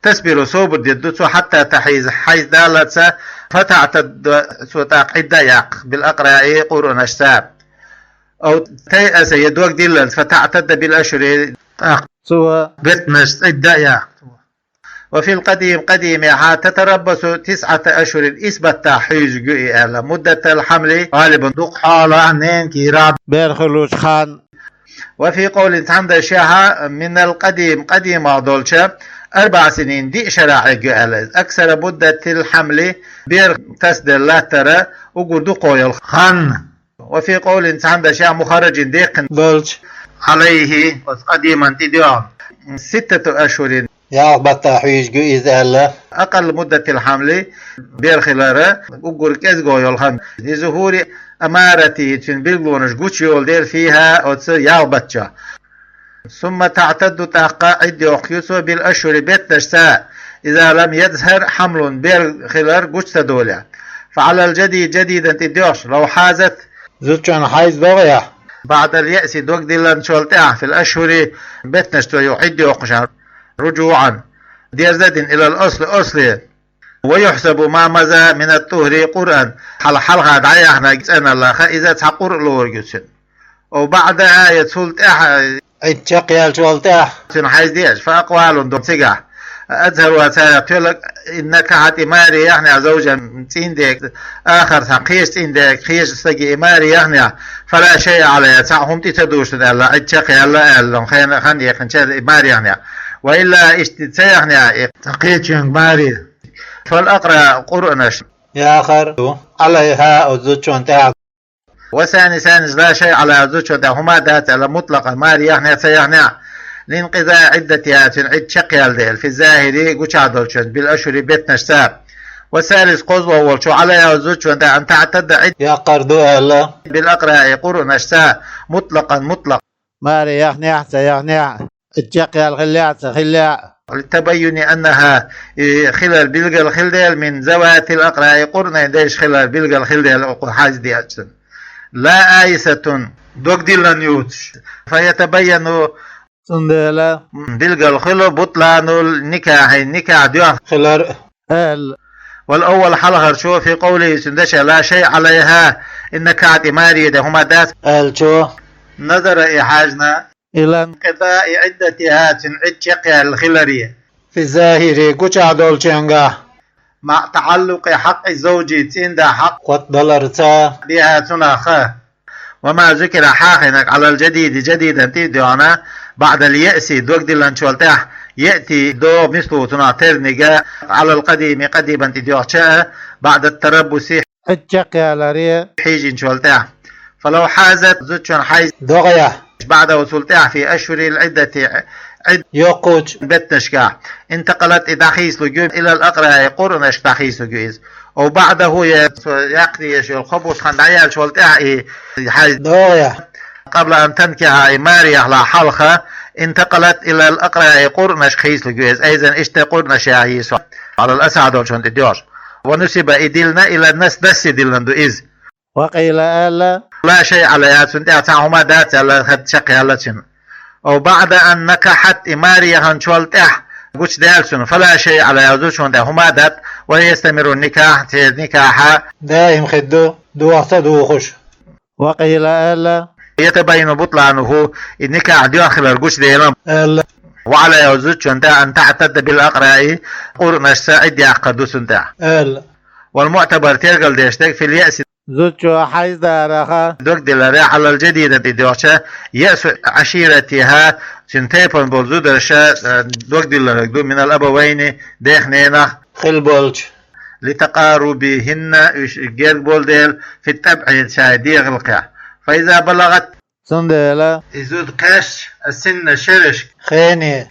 تصبر, собар дер ду цо, حتى تحيض, хьайз даллалц, فتعتد, цо тӀаккха Ӏидда яккха, بالأقراء, къуръанашца. أو تيأس, я дог диллалц, فتعتد بالأشهر, тӀаккха цо беттанашца Ӏидда яккха. وفي القديم, къадимехь, تتربص تسعة أشهر, исс баттахь хьуьйзург ю и аьлла, مدة الحمل, غالبا, дукха хьолахь, ненан кийрахь бер хуьлучу хан. وفي قول, цхьана дашехь, من القديم, къадимехь долча, أربع سنين, диъ шарахь Ӏерг ю аьлла иза, أكثر مدة الحمل, бер тасаделла латтара уггар дукхо йолу хан. وفي قول, цхьана дашехь, مخرج, декхна долча, عليه, оцу къадиман тӀе доьгӀна, ستة أشهر, ялх баттахь хьуьйзург ю иза аьлла, أقل مدة الحمل, бер хилара уггар кӀезиго йолу хан, لظهور أماراته, цуьнан билгалонаш гучу йолу дела, فيها, оцу ялх баттахь. ثم تعتد, тӀаккха Ӏидда йоккхуш ю цо, بالأشهر, беттанашца, إذا لم يظهر حمل, бер хилар гучу ца долехь. فعلى الجديد, жадидан тӀе доьгӀуш, لو حاضت, зудчун хьайз догӀехь, بعد اليأس, дог диллинчул тӀаьхьа, في الأشهر, беттанашца цо Ӏидда йоккхушехь, رجوعا, дерзадина, إلى الأصل, асле, ويحسب ما مضى من الطهر قرءا, хьал-, хьалха дӀаяьхна цӀеналлаха иза цхьа къуръ лориг ю цуьнан. أو بعدها, я цул тӀаьхьа, Ӏидда чекхъяьллачул тӀаьхьа, цуьнан хьайз деш, فأقوال, ду цигахь, أظهرها царех тоьлларг, إن نكحت и маре яхнехь زوجا цӀийнда, آخر цхьа кхечу цӀийнда, кхечу стаге и маре яхнехь, فلا شيء عليها цхьа хӀума тӀе ца дужуш ду аьлла, Ӏидда чекхъяьлла аьлла, хенахь хан яьккхинчара и маре яхнехь. وإلا иштта ца яхнехь и цхьа кхечуьнга маре, فالأقرأ Къуръанаш яхар ду عليها оцу зудчунна тӀехь. والثاني цхьаьннас لا شيء عليها зудчунна тӀехь хӀума дац аьлла, مطلقا маре яхнехь а ца яхнехь а, لانقضاء عدتها цуьнан Ӏидда чекхъяьлла дела, في الظاهر гучахь долчуьнца, بالأشهر беттанашца. والثالث кхозлагӀа волчо عليها зудчунна тӀехь أن تعتد Ӏидда яккхар ду аьлла, بالأقرأ Къуръанашца, مطلقا مطلق маре яхнехь а ца яхнехь а, Ӏидда чекхъяьлла хиллехь а ца хиллехь а. للتبين أنها и хилар билгал хила дела, من ذوات الأقراء Къуръанийн дайша хилар билгал хила дела оцу хьайз деачун. لا آيسة дог диллина юцуш. فيتبين цундела билгал хуьлу بطلان النكاح никахь доьхна хилар аьлла. والأول хьалхарчо في قوله цуьнан дешах لا شيء عليها إن نكحت и маре яхнехь хӀума дац аьллачо, نظر и хьаьжна إلى انقضاء عدتها цуьнан Ӏидда чекхъяьлла хиларе, في الظاهر гучахь долчуьнгахь, مع تعلق حق الزوج цӀийнда хьакъ котдаларца, بها цунах. وما ذكر хьахийнарг على الجديد жадидан тӀе а доьгӀна, بعد اليأس дог диллинчул тӀаьхьа, يأتي догӀу мислу цунах терниг, على القديم къадиман тӀе доьгӀча а, بعد التربص Ӏидда чекхъяларе хьийжинчул тӀаьхьа. فلو حاضت зудчун хьайз догӀехь, بعده цул тӀаьхьа في أشهر العدة Ӏидда йоккхучу беттанашкахь, انتقلت и дӀахийсалург ю إلى الأقراء Къуръанашка дӀахийсалург ю иза. أو بعده я цо яккха дезаш йолу кхо буса хан дӀаяьллачул тӀаьхьа и хьайз догӀехь, قبل أن تنكح и маре яхале хьалха, انتقلت إلى الأقراء Къуръанашка хийсалург ю иза. أيضا иштта Къуръанаш яхьа йийсо, على الأصح долчунна тӀе доьгӀуш. ونسب и диллина إلى النسب дассе диллина ду иза. وقيل аьлла, لا شيء عليها цунна тӀехь цхьа хӀума дац аьлла, хӀара чекхъяьлла цуьнан. أو بعد أن نكحت и маре яханчул тӀаьхьа гучудаьлла цунна, فلا شيء عليها зудчунна тӀехь хӀума дац, ويستمر النكاح церан никахь даим хир ду, дохьа ца духуш. وقيل аьлла, يتبين بطلانه и никахь доьхна хилар гучудела аьлла. وعليها зудчунна тӀехь أن تعتد بالأقراء Къуръанашца Ӏидда яккхар ду цунна тӀехь аьлла. والمعتبر тергал деш дерг في اليأس зудчо хьайз дарах дог диллар على الجديد тӀе доьгӀча, يأس عشيرتها цуьнан тайпана болу зударша дог дилларг ду من الأبوين дех-ненах хилла болчу, لتقاربهن уьш герга болу дела, في الطبع шайн дегӀалкхехь. فإذا بلغت цундела и зуда кхаьчча, السن шерашка хене,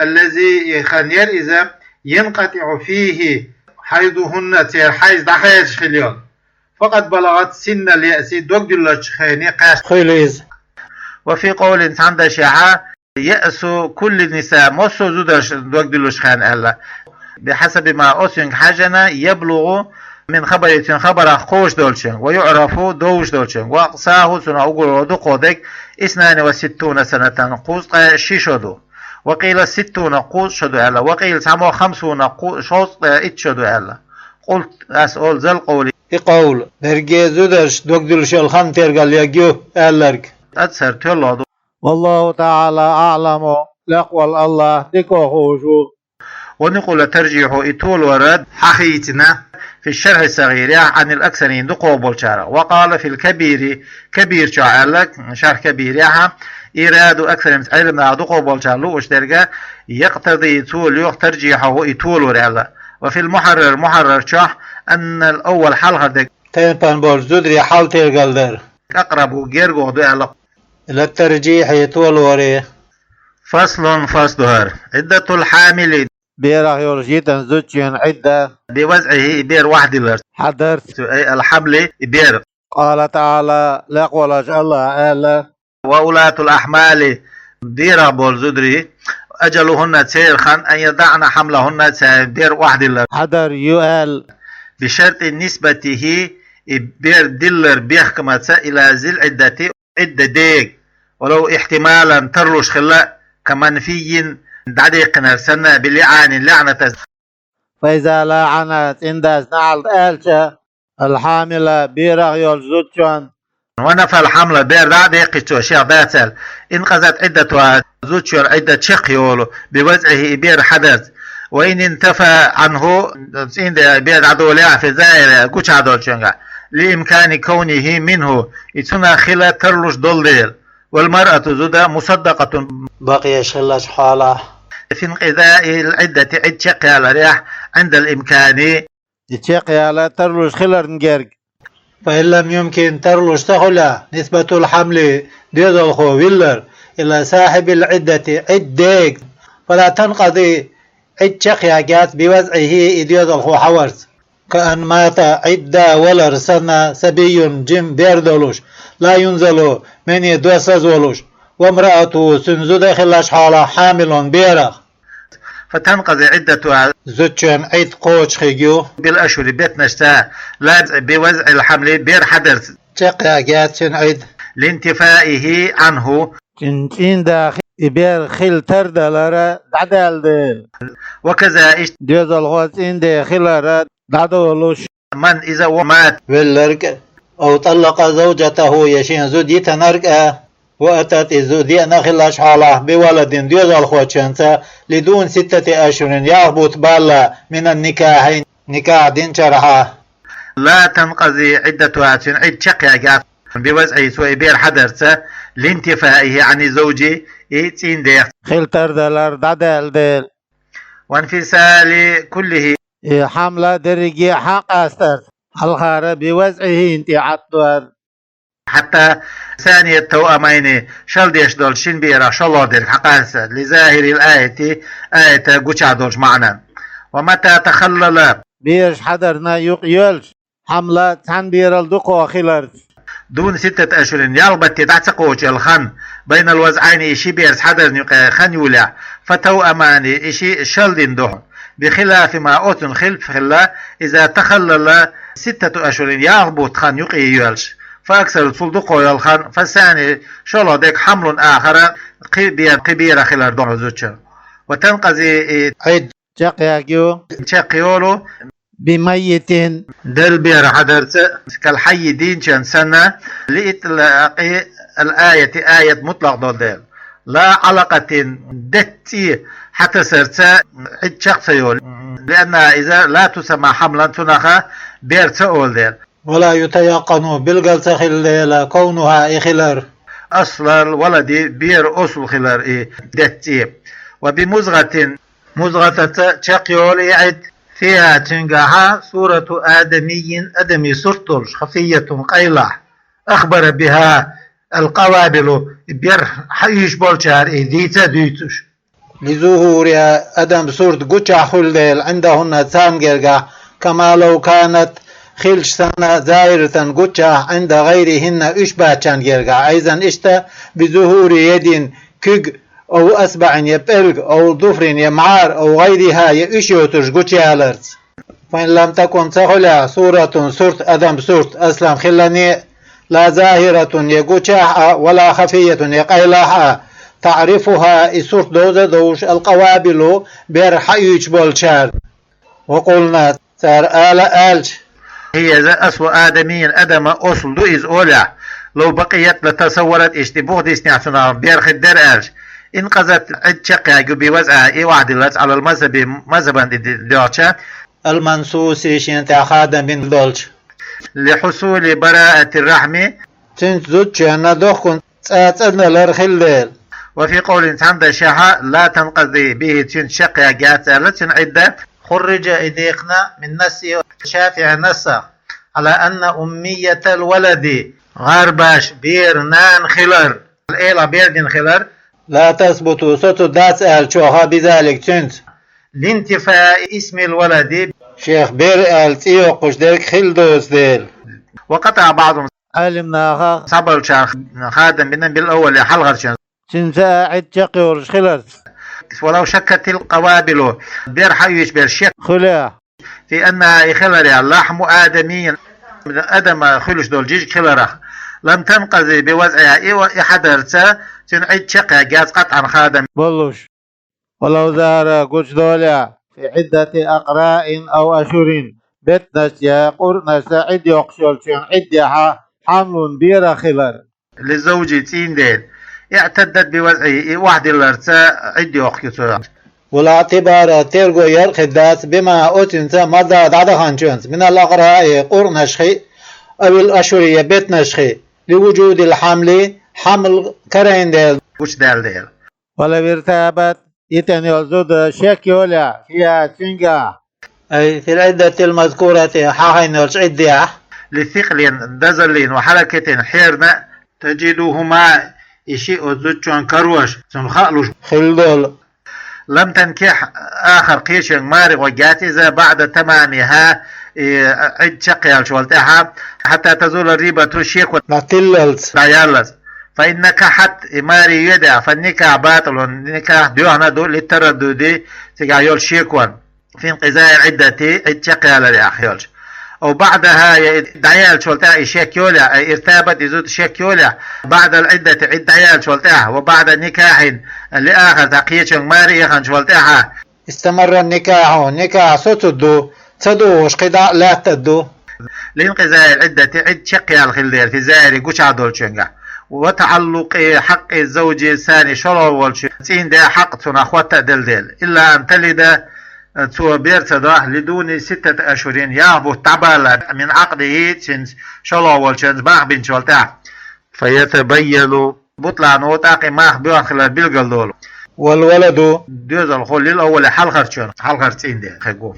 الذي и хан яра иза, ينقطع فيه حيضهن церан хьайз дӀахаьчча хила йолу, فقد بلغت سن اليأس дог диллачу хене кхаьчна хуьлу иза. وفي قول цхьана дашехь, يأس كل النساء массо а зударша дог диллуш хенна аьлла. بحسب ما оцуьнга хьаьжжина, يبلغ من خبره цуьнан хабарах кхочуш долчуьнга, ويعرف довш долчуьнга, وأقصاه цунах уггаро дукхах дерг, اثنان وستون سنة кхузткъе ши шо ду. وقيل ستون кхузткъа шо ду аьлла, وقيل цхьаммо خمسون кху шовзткъе итт шо ду аьлла. قلت ас олу ذا القول и къовла, берриге зударша дог диллуш йолу хан тергал ерг ю аьлларг, أظهر тоьллалгӀа ду. والله تعالى أعلم лакхволу АллахӀ дика хууш ву. ونقل ترجيحه и толор хьахийцина في الشرح الصغير عن الأكثرين дукхах болчарах. وقال في الكبير Кабир чохь аьлла, шарх Кабирехь, إيراد أكثرهم Ӏеламнаха дукхах болчара лууш дерг, يقتضي цо лоьху ترجيحه и толор аьлла. وفي المحرر Мухьаррар чохь أن الأول хьалхара дерг тайпана болчу зударийн хьал тергал дар أقرب гергох ду аьлла. إلى الترجيح толоре. فصل фасл ду хӀара. عدة الحامل берах йолуш йитина зудчун Ӏидда بوضعه и бер охьадилларца хьадарца, أي الحمل и бер. قال تعالى лакхволуш АллахӀа аьлла: وأولاة الأحمال берах болу зударий, أجلهن церан хан, أن يضعن حملهن церан бер охьадиллар хьадар ю аьлла. بشرط نسبته и бер диллар бехкамца إلى ذي العدة Ӏидда дега, ولو احتمالا тарлуш хилла, كمنفي дӀадаьккхинарг санна, بلعان лаьӀнатаца. فإذا لعن цӀиндас неӀалт аьлча, الحامل берах йолчу зудчун, ونفى الحمل бер дӀа а даьккхича, шех дацара, انقضت عدتها зудчун Ӏидда чекхйолу, بوضعه и бер хьадарца. وإن انتفى عنه, цӀийндех бер дӀадолехь а, في الظاهر, гучахь долчуьнгахь, لإمكان كونه منه, и цунах хила тарлуш долу дела. والمرأة, зуда, مصدقة, бакъ еш хиллачу хьолахь, في انقضاء العدة, Ӏидда чекхъяларехь, عند الإمكان, и чекхъяла тарлуш хиларна герга. فإن لم يمكن, тарлуш ца хуьлехь, نسبة الحمل, доьзалхо виллар, إلى صاحب العدة, Ӏиддега, فلا تنقضي, Ӏидда чекхъягӀ яц, بوضعه, и доьзалхо хьаварца. كأن مات, Ӏидда валар санна, صبي, жима бер долуш, لا ينزل, мене доссаз волуш, وامرأته, цуьнан зуда хиллачу хьолахь, حامل, берах. فتنقضي عدتها, зудчун Ӏидда кхочушхийла ю, بالأشهر, беттанашца, لا بوضع الحمل, бер хьадарца. ЧекхъягӀ яц цуьнан Ӏидда. لانتفائه عنه, цуьнан цӀийнда и бер хила тардалар дӀадаьлла дела. وكذا, иштта, доьзалхо цӀийнда хилар дӀадолуш, من, иза, مات, велларг а, أو طلق زوجته, я шен зуда йитинарг а, وأتت, и зуда еана хиллачу хьолахь, بولد, доьзалхочуьнца, لدون ستة أشهر, ялх бутт балла, من النكاح, никахь динчархьа. لا تنقضي عدتها, цуьнан Ӏидда чекхъягӀ яц, بوضعه, цо и бер хьадарца, لانتفائه عن الزوج, и цӀийнда хила тардалар дӀадаьлла дела. وانفصال كله, и хьамла дерриге а хьакъастарца, хьалхара, بوضعه, тӀе Ӏаддор. حتى ثاني التوأمين, шал деш долчу шина берах шолгӀа дерг хьакъаста, لظاهر الآية, аята гучахь долчу маьӀнан. ومتى تخلل, бераш хьадарна юкъайоьлча, хьамла цхьана берал дукха хиларца. دون ستة أشهر, ялх батте дӀа ца кхочу аьлла хан, بين الوضعين, и ши берца хьадарна юкъе хан юлехь, فتوأمان, и ши шал дина ду хьуна, بخلاف ما, оцунна хилаф хилла, إذا تخلل ستة أشهر, ялх бутт хан юкъе йоьлча, فأكثر, цул дукха йолу хан, فالثاني, шолгӀа дерг, حمل آخر, кхин бер, кхин берах хилар ду хьуна зудчун. وتنقضي, и Ӏидда чекхъягӀ ю, чекхйолу, بميت, делла бер хьадарца, كالحي, дийначун санна, لإطلاق الآية, аят мутлакъ долу дела. لا علقة, детта цӀе хьатасарца Ӏидда чекх ца йолу, لأنها, иза, لا تسمى حملا, цунах бер ца олу дела. ولا يتيقن, билгал ца хилла дела, كونها, и хилар, أصل الولد, беран осал хилар и детта цӀе. وبمضغة, музгӀатаца чекхйолу и Ӏидда, فيها, цуьнгахьа, صورة آدمي, адамийн сурт долуш, خفية, къайлахь, أخبر بها القوابل, бер хьаоьцуш болчара и дийца а дуьйцуш. لظهورها, адаман сурт гучахь хуьлу дела, عندهن, царна гергахь, كما لو كانت, хилча санна, ظاهرة, гучахь, عند غيرهن, уьш бацчарна гергахь, أيضا, иштта, بظهور يد, куьг, أو إصبع, я пӀелг, أو ظفر, я мӀара, أو غيرها, я уьш йоцурш гучуяларца. فإن لم تكن, ца хуьлехь, صورة, сурт, адаман сурт, أصلا, хиллане а, لا ظاهرة, я гучахь а, ولا خفية, я къайлахь а, تعرفها, и сурт довза а довзуш, القوابل, бер хьаоьцуш болчара. وقلن, цара ала а аьлча, هي, иза, أصل آدمي, адаман осал ду иза олехь, لو بقيت لتصورت, иштта и бух диснехь цунах бер хир дара аьлча, انقضت, Ӏидда чекхъягӀа ю, بوضعها, и охьадилларца, على المذهب, мазхӀабан тӀе ди-, доьгӀча, المنصوص, шена тӀехь хадам бина долчу, لحصول براءة الرحم, цуьнца зудчунна дохкун цӀа цӀанлар хилла дела. وفي قول, цхьана дашехь, لا تنقضي به, цуьнца чекхъягӀа яц аьлла цуьнан Ӏидда. خرج, и дийхкина, من نص الشافعي, نص, على أن أمية الولد, гӀарбаша беран нана хилар, эла бер дина хилар, لا تثبت, соцур дац аьлла чохь, بذلك, цуьнца, لانتفاء اسم الولد, шех бер аьлла цӀе йоккхуш дерг хилла доцу дела. وقطع بعضهم, Ӏелам наха, цхьаболчара хадам бина, بالأول, хьалхарчунна, цуьнца а Ӏидда чекхйолуш хиларца. ولو شكت القوابل, бер хьаоьцуш берш шек хуьлехь, في أنها, и хиларехь, لحم آدمي, адам хуьлуш долу жижиг хиларах, لم تنقض بوضعها, и, и хьадарца цуьнан Ӏидда чекхъягӀа яц, قطعا, хадам боллуш. ولو ظهر, гучудолехь, في عدة أقراء أو أشهر, беттанашца я къуръанашца Ӏидда йоккхуш йолчун Ӏиддехьа حمل, берах хилар, للزوج, цӀийнан дела, اعتدت بوضعه, и охьадилларца Ӏидда йоккхуш ю цо. ولا اعتبار терго яр хир дац بما оцунца مضى дӀадаханчунца من الأقراء къурънашхи أو الأشهر е бетнашхи لوجود الحمل хьамл карийна дела, гучадаьнна дела. ولو ارتابت итан йолу зуда шек йолехь فيها цуьнгахь أي في العدة المذكورة хьахийна йолчу Ӏиддехь لثقل дозаллин وحركة хьерна تجدهما и шиъ оцу зудчунна карош, цунна хаалуш хилла долу لم تنكح آخر кхечуьнга маре гӀо яц иза بعد تمامها и Ӏидда чекхъяьллачул тӀаьхьа حتى تزول الريبة шеко дӀатиллалц, дӀаяллалц. فإن نكحت и маре йоьдехь فالنكاح باطل никахь доьхна ду للتردد цигахь йолу шекон في انقضاء العدة Ӏидда чекхъяларехь йолчу. أو بعدها я и дӀаяьллачул тӀаьхьа и шек йолехь أي ارتابت и зуда шек йолехь بعد العدة Ӏидда дӀаяьллачул тӀаьхьа وبعد نكاح لآخر цхьа кхечуьнга маре эханчул тӀаьхьа استمر النكاح никахь соцур ду, ца догӀуш кхин дӀа а лаьттар ду. لانقضاء العدة Ӏидда чекхъяьлла хилла дела في الظاهر гучахь долчуьнгахь وتعلق حق الزوج الثاني шолгӀа волчу цӀийнан ден хьакъ цунах хӀотта а делла дела إلا أن تلد цо бер ца до لدون ستة أشهر ялх бутт дӀабаллалц من عقده цуьнца шолгӀа волчуьнца мах бинчул тӀаьхьа فيتبين بطلانه тӀаккха и мах боьхна хилар билгалдолу. والولد доьзалхо للأول хьалхарчунна хьалхара цӀийнан ден хир бу.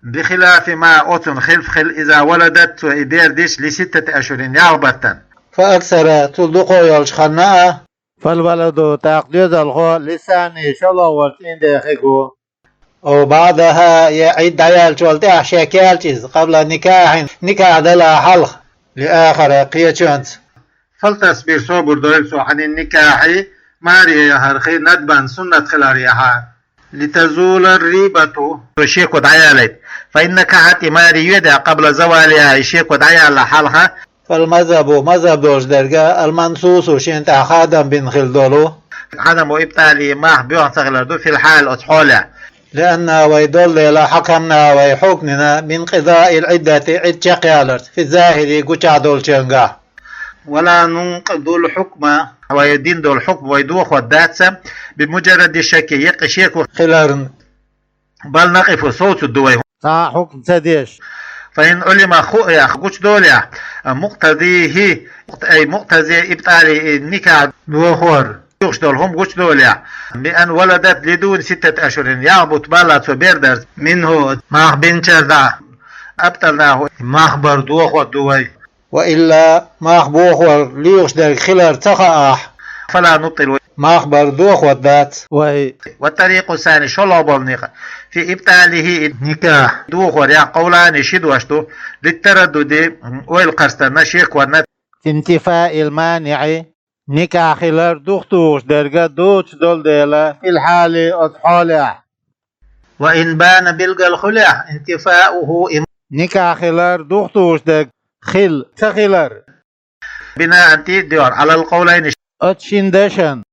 بخلاف ما оцунна хилаф хилла إذا ولدت цо и бер дича لستة أشهر ялх баттана فأكثر цул дукха йолчу ханна а فالولد тӀаккха доьзалхо للثاني шолгӀа волчу цӀийнан ден хир бу. أو بعدها я Ӏидда дӀаяьллачул тӀаьхьа шек яьлча иза قبل نكاح никахь далахь хьалха لآخر кхечуьнца. فلتصبر собар дойла цо عن النكاح маре яхарх ندبا суннат хиларехь لتزول الريبة шеко дӀаялийта. فإن نكحت и маре йоьдехь قبل زوالها и шеко дӀаялалахь хьалха فالمذهب мазхӀаб долуш дерг المنصوص шена тӀехь хадам бина хилла долу عدم إبطاله мах боьхна ца хилар ду في الحال оцу хьолехь. لأنا вай долу дела حكمنا вай хьукмдина بانقضاء العدة Ӏидда чекхъяларца في الظاهر гучахь долчуьнгахь. ولا ننقض الحكم вай дина долу хьукм вай дохор дац بمجرد الشك еккъа шеко хиларна. بل نقف совцур ду вай цхьа а хьукм ца деш. فإن علم хуъехь гучудолехь مقتضيه أي مقتضي إبطال и никахь дохор юхуш долу хӀума гучудолехь بأن ولدت لدون ستة أشهر ялх бутт баллалц цо бер дарца منه мах бинчара дӀа أبطلناه мах бар дохор ду вай. وإلا мах бохор лоьхуш дерг хилар ца хаахь فلا نبطل мах бар дохор дац вай. والطريق الثاني шолгӀа болу некъ في إبطاله и никахь дохорехь قولان ши дош ду للتردد ойла кхарстарна шеконна. في انتفاء المانع никахь хилар духтухуш дерг доцуш долу дела في الحال оцу хьолехь. وإن بان билгал хуьлехь انتفاؤه и никахь хилар духтухуш дерг хилла ца хилар بناء тӀе а доьгӀна على القولين оцу шина дашан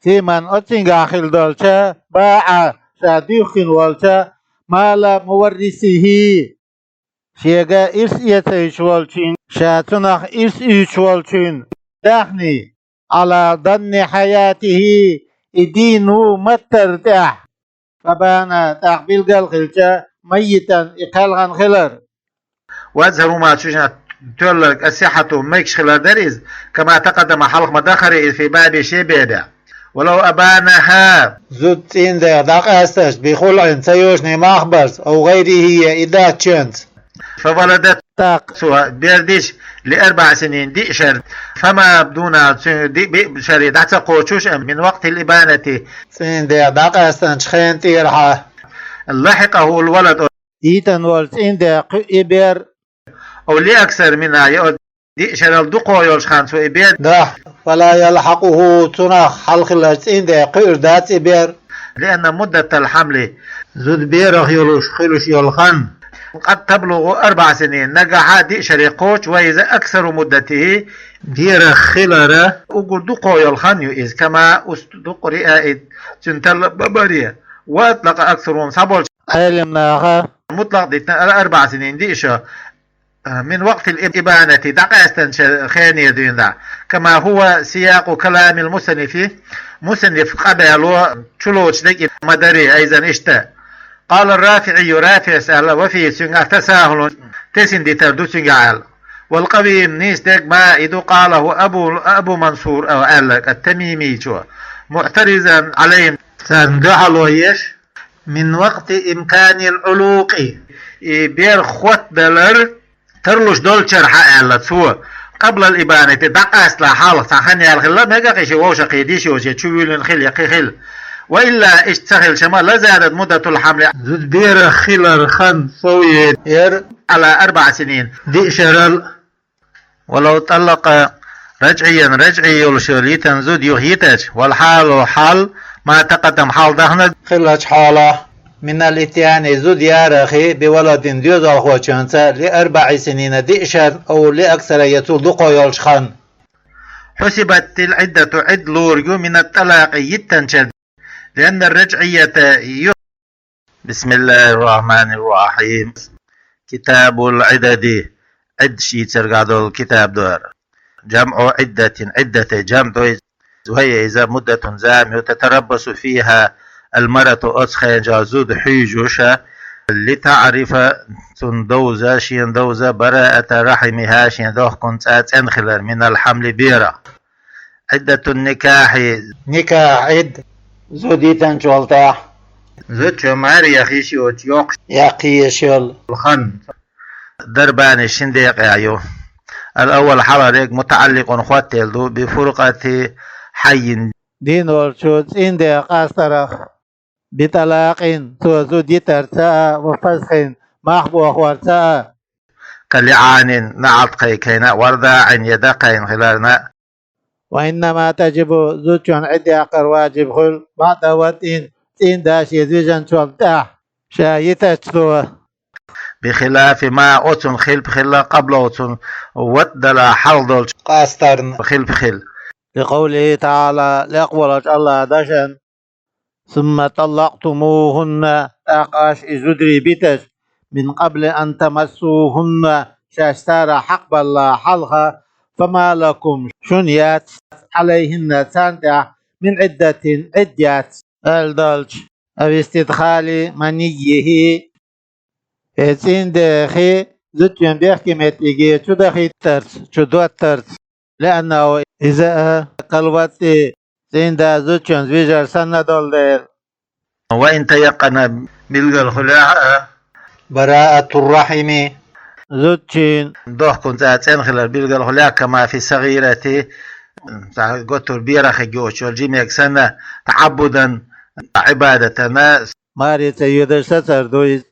في من оцуьнгахь хилла долча باع ша дуьйхкина волча مال مورثه шега ирс эцийча волчуьнга ша цунах ирс уьйцуш волчуьнга даьхни على ظن حياته и дийна ву маттара тӀехь. فبان тӀаккха билгал хилча ميتا и кхелхина хилар. وأظهر ما цуьнан тоьлларг الصحة мегаш хилар дара иза كما تقدم хьалха ма дахара иза في بابه шен бебехь. ولو أبانها зуда цӀийнан ден дӀакъаьсташ بخلع ца йоьший мах барца أو غيره я и дац чуьнца. فولدت тӀаккха цо бер дича لأربع سنين диъ шар فما دونها цуьнан диъ биъ шаре дӀа ца кхочуш من وقت الإبانة цӀийнан ден дӀакъаьстанчу хенан тӀерахьа لحقه الولد дӀадитина волу цӀийнан ден кхуьу и бер أو لأكثر منها я оцу диъ шарал дукха йолуш хан цо и бер дахь فلا يلحقه цунах хьалхалларчу цӀийнан ден кхуьур дац и бер. لأن مدة الحمل зуда берах йолуш хуьлуш йолу хан قد تبلغ أربع سنين нагахьа диъ шаре кхочуш вай иза أكثر مدته берах хилара уггар дукха йолу хан ю иза كما استقرئ и цуьнан талла бан баре. وأطلق أكثرهم схьаболчу Ӏелимнаха مطلق дитина على أربع سنين диъ шо من وقت الإبانة дӀакъаьстанчу хенера дуьйна كما هو سياق كلام المصنف Мусанниф къабело чулоуч декӀи ма дарий, айзан иштта. قال الرافعي, РафиӀас аьлла, وفيه, цуьнгахь تساهل, тесина дитар ду цуьнгахь аьлла. والقوي, нийса дерг ма и ду, قاله أبو, أبو منصور аьлла, التميمي чо, معترضا عليهم, царна дуьхьало еш, من وقت إمكان العلوق, и бер хотдалар тарлуш долчара хьааьлла цо, قبل الإبانة, дӀакъасталахь хьалха, цхьа хан яьлла хилла мега кхин шен вовшахкхеташ йолча, чу вуьйлина хила я кхин хила. وإلا, иштта ца хилча ма, لزادت مدة الحمل, зуда берах хилар хан сов яр, على أربع سنين, диъ шерал. ولو طلق رجعيا, раджӀи йолуш йолу йитина зуда юха йитача, والحال, хьал, ما تقدم, хьалха даханарг хиллачу хьолахь, من الإتيان, зуда ярах, بولد, доьзалхочуьнца, لأربع سنين, диъ шерна, أو لأكثر, я цул дукха йолчу хан. حسبت العدة, Ӏидда лург ю, من الطلاق, йиттинчара, لأن الرجعية ي- بسم الله الرحمن الرحيم. كتاب العدد, Ӏиддаш йийцарга долу китаб ду хӀара. جمع عدة, Ӏиддатан жамӀ ду иза. وهي, иза, مدة, зама ю, تتربص فيها المرأة, оцу хенахь зуда хьуьйжуш, لتعرف, цунна довза, шена довза, براءة رحمها, шен дохкун цӀа цӀена хилар, من الحمل, берах. عدة النكاح, никахь Ӏидда, зуда йитинчул тӀаьхьа, зудчо маре яха йиш йоцуш йоккхуш яккха езаш йолу хан. ضربان, шина декъехь ю. الأول, хьалхарниг, متعلق, хоттаделла ду, بفرقة حي, дийна волчу цӀийнан ден къастарах, بطلاق, цо зуда йитарца а, وفسخ, мах бохорца а, كلعان, неӀалт кхайкхина а, ورضاع, я дан кхайкхина хиларна а. وإنما تجب, зудчун Ӏидда яккхар ваджиб хуьлу, بعد وطء, цӀийнан да шен вижинчул тӀаьхьа, ша йитачу цо. بخلاف ما, оцунна хилпа хилла, قبله, цунна ватӀ далахь хьалха долчу къастарна хилпа хилла. لقوله تعالى, лекха волчу АллахӀан дашан: ثم طلقتموهن, тӀаккха аш и зударий битача, من قبل أن تمسوهن, шаьш царах хьакхабаллале хьалха, فما لكم, шуна яц, عليهن, царна тӀехь, من عدة, Ӏидда яц, аьлла долчу, أو استدخال منيه, э, цӀийнан ден хи зудчун бехке меттиге чудахийтарца, чудоттарца, لأنه, иза а, كالوطء, цӀийнан да зудчунца вижар санна долу дела. وإن تيقن, билггал хуьлехь а, براءة الرحم, зудчун дохкун цӀа цӀена хилар билггал хуьлехь, كما في الصغيرة, цхьа готур берах хиг йоцуш йолу жимега санна, تعبدا, Ӏибадатана, маре ца йоьдуш сацар ду иза.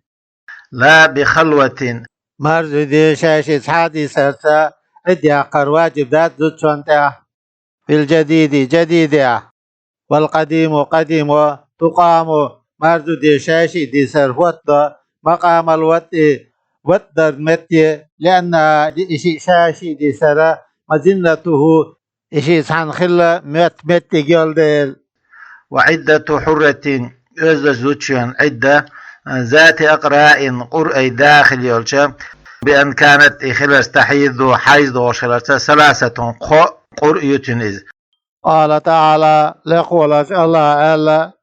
لا بخلوة, марзуде шаьшшиъ цхьа а дисарца Ӏидда яккхар ваджиб дац зудчун тӀехь, في الجديد, жадидехь, والقديم, къадимо, تقام, марзуде шаьшшиъ дисар хӀоттадо, مقام الوطء, ватӀ даран метте, لأنها, и шиъ шаьшшиъ дисар, مظنته, и шиъ цхьаьна хилла моьтту меттиг йолу дела. وعدة حرة, оьздачу зудчун Ӏидда, ذات أقراء, къуръай да хила йолча, بأن كانت, и хиларца, تحيض, хьайз дохуш хиларца, ثلاثة, кхо къуръ ю цуьнан иза. قال تعالى, лекха волчу АллахӀа аьлла: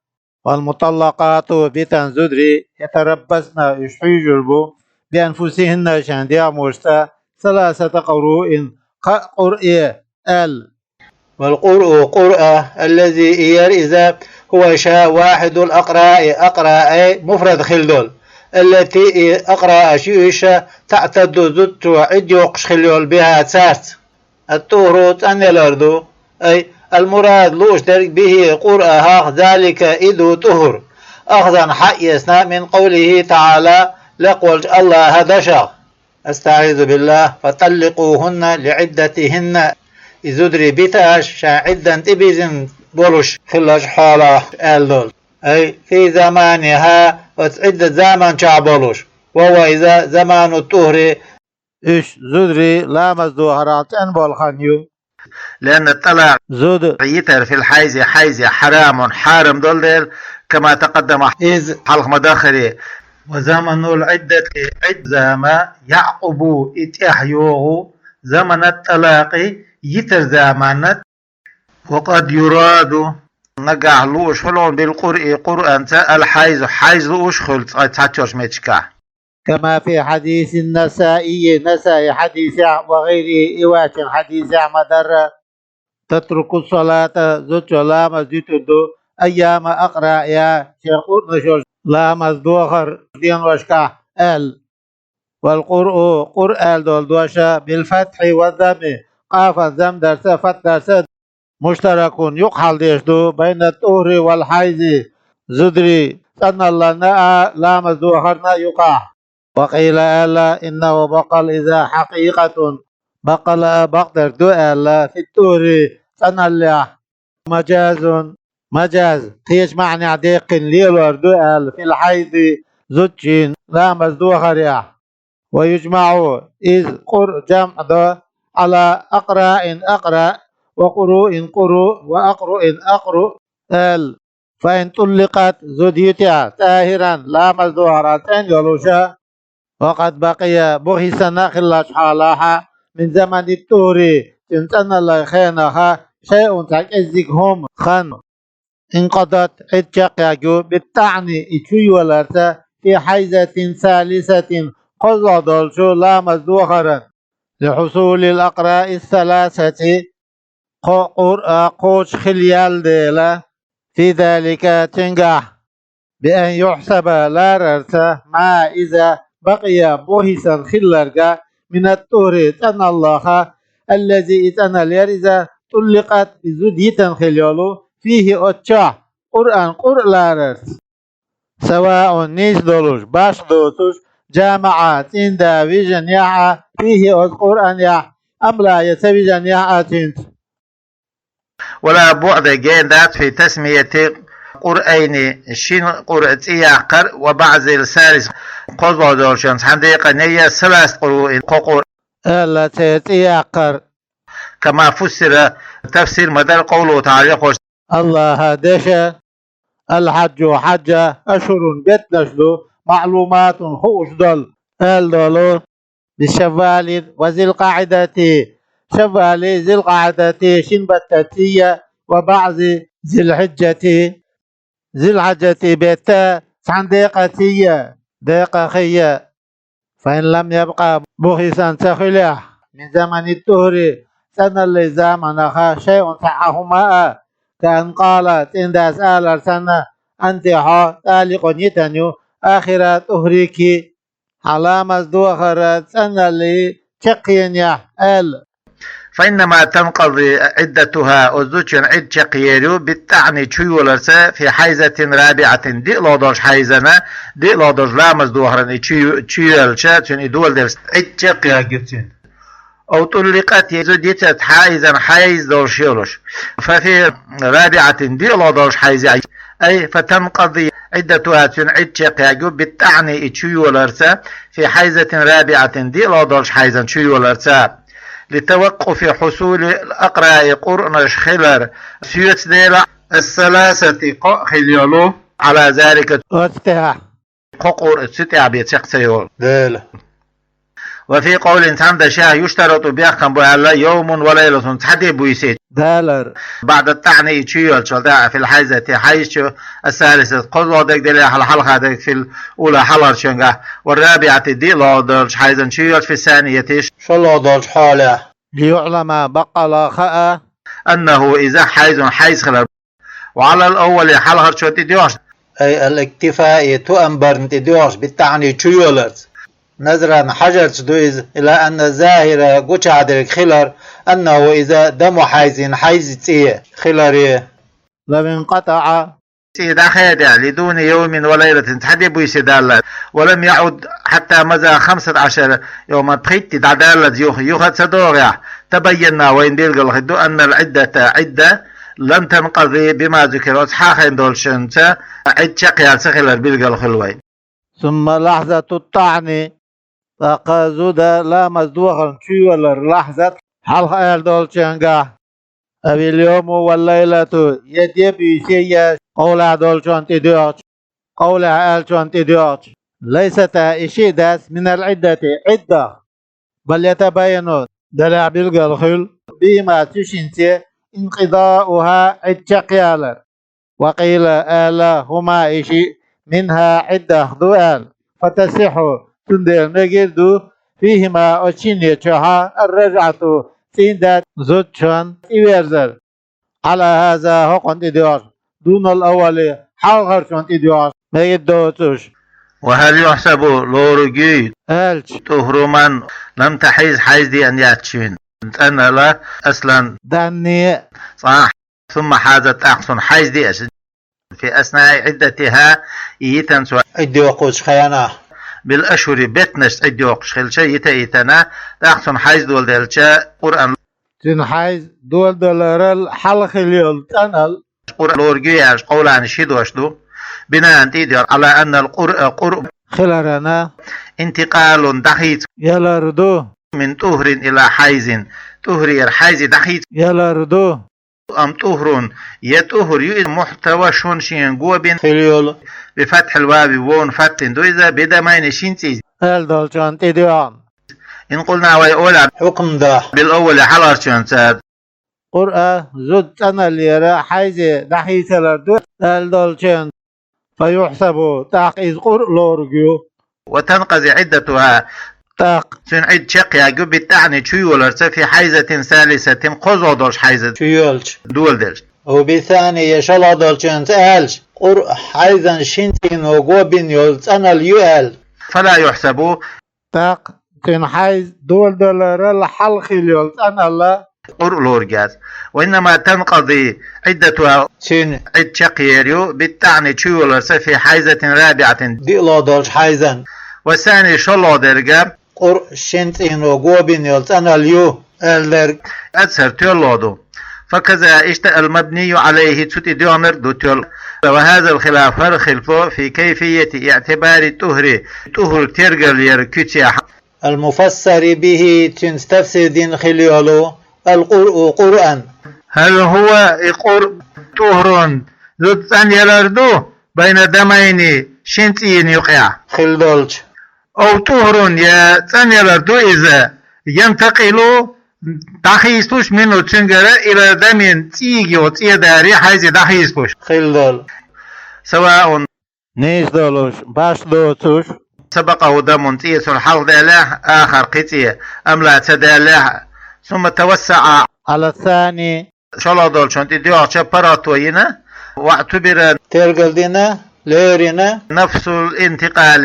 والمطلقات, битина зударий, يتربصن, уьш хьуьйжур бу, بأنفسهن, шайн дегӀмашца, ثلاثة قروء, кхаа къуръе, аьлла. والقرء, къуръа, الذي, и яра иза, هو, ша, واحد الأقراء, акъраъай муфрад хила долу, التي, и акъраъаш ю уьш, تعتد, зудчо Ӏидда йоккхуш хила йолу, بها, цаьрца. الطهر, цӀанъялар ду, أي المراد, лууш дерг, به, къуръах, ذلك, и ду тӀухур, أخذا, хьаэцна, من قوله تعالى, лекха волчу АллахӀан дашах. أستعيذ بالله. فطلقوهن لعدتهن, и зударий бита аш, шайн Ӏиддан тӀебирзина болуш хиллачу хьолахь, аьлла долу. أي في زمانها, оцу Ӏиддат заман чохь болуш. وهو, иза, زمان الطهر, уьш зударий ламаз дохарал цӀена болу хан ю. لأن الطلاق, зуда йитар, في الحيض, хьайзе, حرام, хьарам долу дела, كما تقدم, иза хьалха ма-даххара. وزمن العدة, Ӏидда зама, يعقب, и тӀаьхьа йогӀу, زمن الطلاق, йитар заманна. وقد يراد, нагахь лууш хуьлу хьуна билкъуръи Къуръанца алхьайзу, хьайз лууш хуьлу цкъа цхьаччош меттигашкахь. كما في حديث النسائي, Насаи хьадисехь, وغيره, и ваьччун хьадисехь ма-дарра: تترك الصلاة, зудчо ламаз дитур ду, أيام أقرائها, шен къуръанаш йолчу ламаз дохар деношкахь аьлла. والقرء, къуръ аьлла долу дош, بالفتح والضم, къафан замма дарца, фатхьа дарца, مشترك, юкъахьалдеш ду, بين الطهر والحيض, зударий цӀаналларна а, ламаз дохарна а юкъахь. وقيل, аьлла, إنه, баккъал, иза, حقيقة, баккъала а бакъдерг ду аьлла, في الطهر, цӀаналлехь, مجاز, мажаз, кхечу маьӀнехь деккхина лелор ду аьлла, في الحيض, зудчийн ламаз дохарехь. ويجمع, иза, къуръ, жамӀ до, على أقراء, أقراء, وقروء, قروء, وأقرؤ, أقرؤ, аьлла. فإن طلقت, зуда йитехь, طاهرا, ламаз дохаран цӀена йолуш, وقد بقي, бухахь санна а хиллачу хьолахь, من زمن الطهر, цуьнан цӀаналлин хенах, شيء, цхьа кӀеззиг хӀума, хан, انقضت, Ӏидда чекхъяьрг ю, بالطعن, и чуйоларца, في حيضة ثالثة, кхозлагӀа долчу ламаз дохаран, لحصول الأقراء الثلاثة, кхо къуръ кхочуш хилла яьлла дела, في ذلك, цуьнгахь, بأن يحسب, ларарца, ما, иза, بقي, бухахь санна хилларг, من الطهر, цӀаналлах, الذي, и цӀаналла яра иза, طلقت, и зуда йитина хилла йолу, فيه, оцу чохь, къуръан, къуръ ларарца. سواء, нийса долуш, башха доцуш, جامع, цӀийнда вижинехь а, فيه, оцу къуръанехь, أم لا, я ца вижинехь а цуьнца. ولا بعد, гена дац, في تسمية القرئين, шина къуръан цӀе яккхар, وبعض الثالث, кхозлагӀа долчунна цхьана декъане, я ثلاث قروء, кхо къуръ, аьлла, церан цӀе яккхар. كما فسر, тафсир ма-дарра, قوله تعالى, яхаш: АллахӀан дешан: الحج, хьаьжа, أشهر, беттанаш ду, معلومات, хууш долу, аьлла долу, بشوال وذي القعدة, Шаввали, Зилкъаъидати шин баттаца, وبعض ذي الحجة, Зилхьаджати беттан цхьана декъаца, декъахь. فإن لم يبق, бухахь санна ца хуьлехь, من زمن الطهر, цӀаналлин заманах, شيء, цхьа а хӀума а, كأن قال, цӀийндас алар санна, أنت, хьо, طالق, йитина ю, آخر طهرك, хьан ламаз дохаран цӀаналлин чекхъенехь, аьлла. فإنما تنقضي عدتها, оцу зудчун Ӏидда чекхъер ю, بالطعن, чуйоларца, في حيضة رابعة, диълагӀа долчу хьайзана, диълагӀа долчу ламаз дохаран и чу-, чуйоьллича, цуьнан и доладелла Ӏидда чекхъяьрг ю цуьнан. أو طلقت, я зуда йитина, حائضا, хьайз долуш йолуш. ففي رابعة, диълагӀа долчу хьайзе, أي فتنقضي عدتها, цуьнан Ӏидда чекхъяьрг ю, بالطعن, и чуйоларца, في حيضة رابعة, диълагӀа долчу хьайзан чуйоларца. لتوقف حصول الأقراء, къуръанаш хилар соьца дела, الثلاثة, кхоъ хилла йолу, على ذلك, оцу тӀехь, кхо къуръ цу тӀехь бен чекх ца йолу дела. وفي قول, цхьана дашехь, يشترط, бехкам бу аьлла, يوم وليلة, цхьа де буьйса далар, بعد الطعن, и чуйоьлличул тӀаьхьа, في الحيضة, хьайза чу, الثالثة, кхозлагӀа дерг делахь, хьалха дерг, في الأولى, хьалхарчуьнгахь, والرابعة, диълагӀа долчу хьайзан чуйоьллича, في الثانية, шолгӀа долчу хьолехь. ليعلم, баккъала хаа, أنه, иза, حيض, хьайз хилар. وعلى الأول, хьалхарчунна тӀедоьгӀуш, أي الاكتفاء, тоам барна тӀедоьгӀуш, بالطعن, чуйоларца. نظرا, хьажарца ду иза, إلى أن الظاهر, гучахь дерг хилар, أنه, иза, دم حيض, хьайзан цӀе хиларе. لو انقطع, цӀе дӀахаьдехь, لدون يوم وليلة, цхьа де буьйса даллалц, ولم يعد حتى مضى خمسة عشر يوما, пхийтта де дӀадаллалц юха, юха а ца догӀехь, تبين, вайна билгал хир ду, أن العدة, Ӏидда, لم تنقض بما ذكر, оцу хьахийна долчунца Ӏидда чекхъяьлла ца хилар билгал хуьлу вайна. ثم لحظة الطعن, тӀаккха зуда ламаз дохаран чуйолар лахьзат, хьалха аьлла долчуьнгахь, أو اليوم والليلة, я де буьйса, я, къовлехь долчунна тӀедоьгӀучу, къовлехь аьллачунна тӀедоьгӀучу, ليستا, и шиъ дац, من العدة, Ӏиддах. بل يتبين, делахь билгал хуьлу, بهما, цу шинца, انقضاؤها, Ӏидда чекхъялар. وقيل, аьлла, هما, и шиъ, منها, Ӏиддах ду аьлла. فتصح, цундела мегар ду, فيهما, оцу шинна чохь а, الرجعة, цӀийнда зудчун тӀеверзар. على هذا, хӀокхунна тӀедоьгӀуш, دون الأول, хьалхарчунна тӀедоьгӀуш, мегар доцуш. وهل يحسب, лоруг юй, аьлча, طهر من لم تحض, хьайза деана яц шена цӀенал, أصلا, данне а, صح, ثم حاضت, тӀаккха цунна хьайза деана, في أثناء عدتها, и йитина цо Ӏидда йоккхучу хенахь, بالأشهر, беттанашца Ӏидда йоккхуш хилча, йита а йитина, тӀаккха цунна хьайза доладелча, قرءا, цуьнан хьайза доладаларал хьалха хилла йолу цӀенал, قرء, лоруг ю аьлча, قولان, ши дош ду, بناء, тӀедоьгӀуш, على أن القرء, قرء, хиларна, انتقال, дӀахийца, ялар ду, من طهر إلى حيض, طهرера хьайзе дӀахийца, ялар ду. أم طهر, я тӀухр ю иза, محتوش, шена го бина хилла йолу, بفتح الواو, вовна фатхьина ду иза, بدمين, шина цӀийца, аьлла долчунна тӀедоьгӀна. إن قلنا, вай олахь, حكم дахь, بالأول, хьалхарчунца, قرء, зуда цӀеналлера хьайзе дӀахийцалар ду аьлла долчунна, فيحسب, тӀаккха иза قرء лоруг ю. وتنقضي عدتها, тӀаккха цуьнан Ӏидда чекхъягӀа ю, بالطعن, чуйоларца, في حيضة ثالثة, кхозлагӀа долчу хьайза чуйолчу доладелча. أو بالثاني, я шолгӀа долчуьнца аьлча, قرء, хьайзан шина цӀийно го бина йолу цӀенал ю аьлла. فلا يحسب, тӀаккха цуьнан хьайза доладаларал хьалха хилла йолу цӀеналла, قرء лоруг яц. وإنما تنقضي عدتها, цуьнан Ӏидда чекхъер ю, بالطعن, чуйоларца, في حيضة رابعة, диълагӀа долчу хьайзан. والثاني, шолгӀа дерг, قرء, шина цӀийно го бина йолу цӀенал ю аьлла дерг, أظهر, тоьллагӀа ду. فكذا, иштта, المبني عليه, цу тӀе доьгӀнарг ду тоьлла. وهذا الخلاف, хӀара хилафо, في كيفية اعتبار الطهر, тӀухр тергал яран куьцехь, المفسر به, цуьнца тафсир дина хилла йолу, القرء, قرءا. هل هو, и قرء, طهر, зуда цӀанъялар ду, بين دمين, шина цӀийнан юкъахь, хилла долчу, أو طهر, я цӀанъялар ду иза, ينتقل, дӀахийсалуш, منه, цуьнгара, إلى دم, цӀийга йолу цӀен даре, хьайзе дӀахийсалуш, хилла долу, سواء, нийса долуш, баш доцуш, سبقه دم, цӀе цунна хьалха даьллехь, آخر, кхин цӀе, أم لا, ца даьллехь а. ثم توسع على الثاني, шолгӀа долчунна тӀе доьгӀча, паргӀато йина, واعتبر, тергал дина, лерина, نفس الانتقال,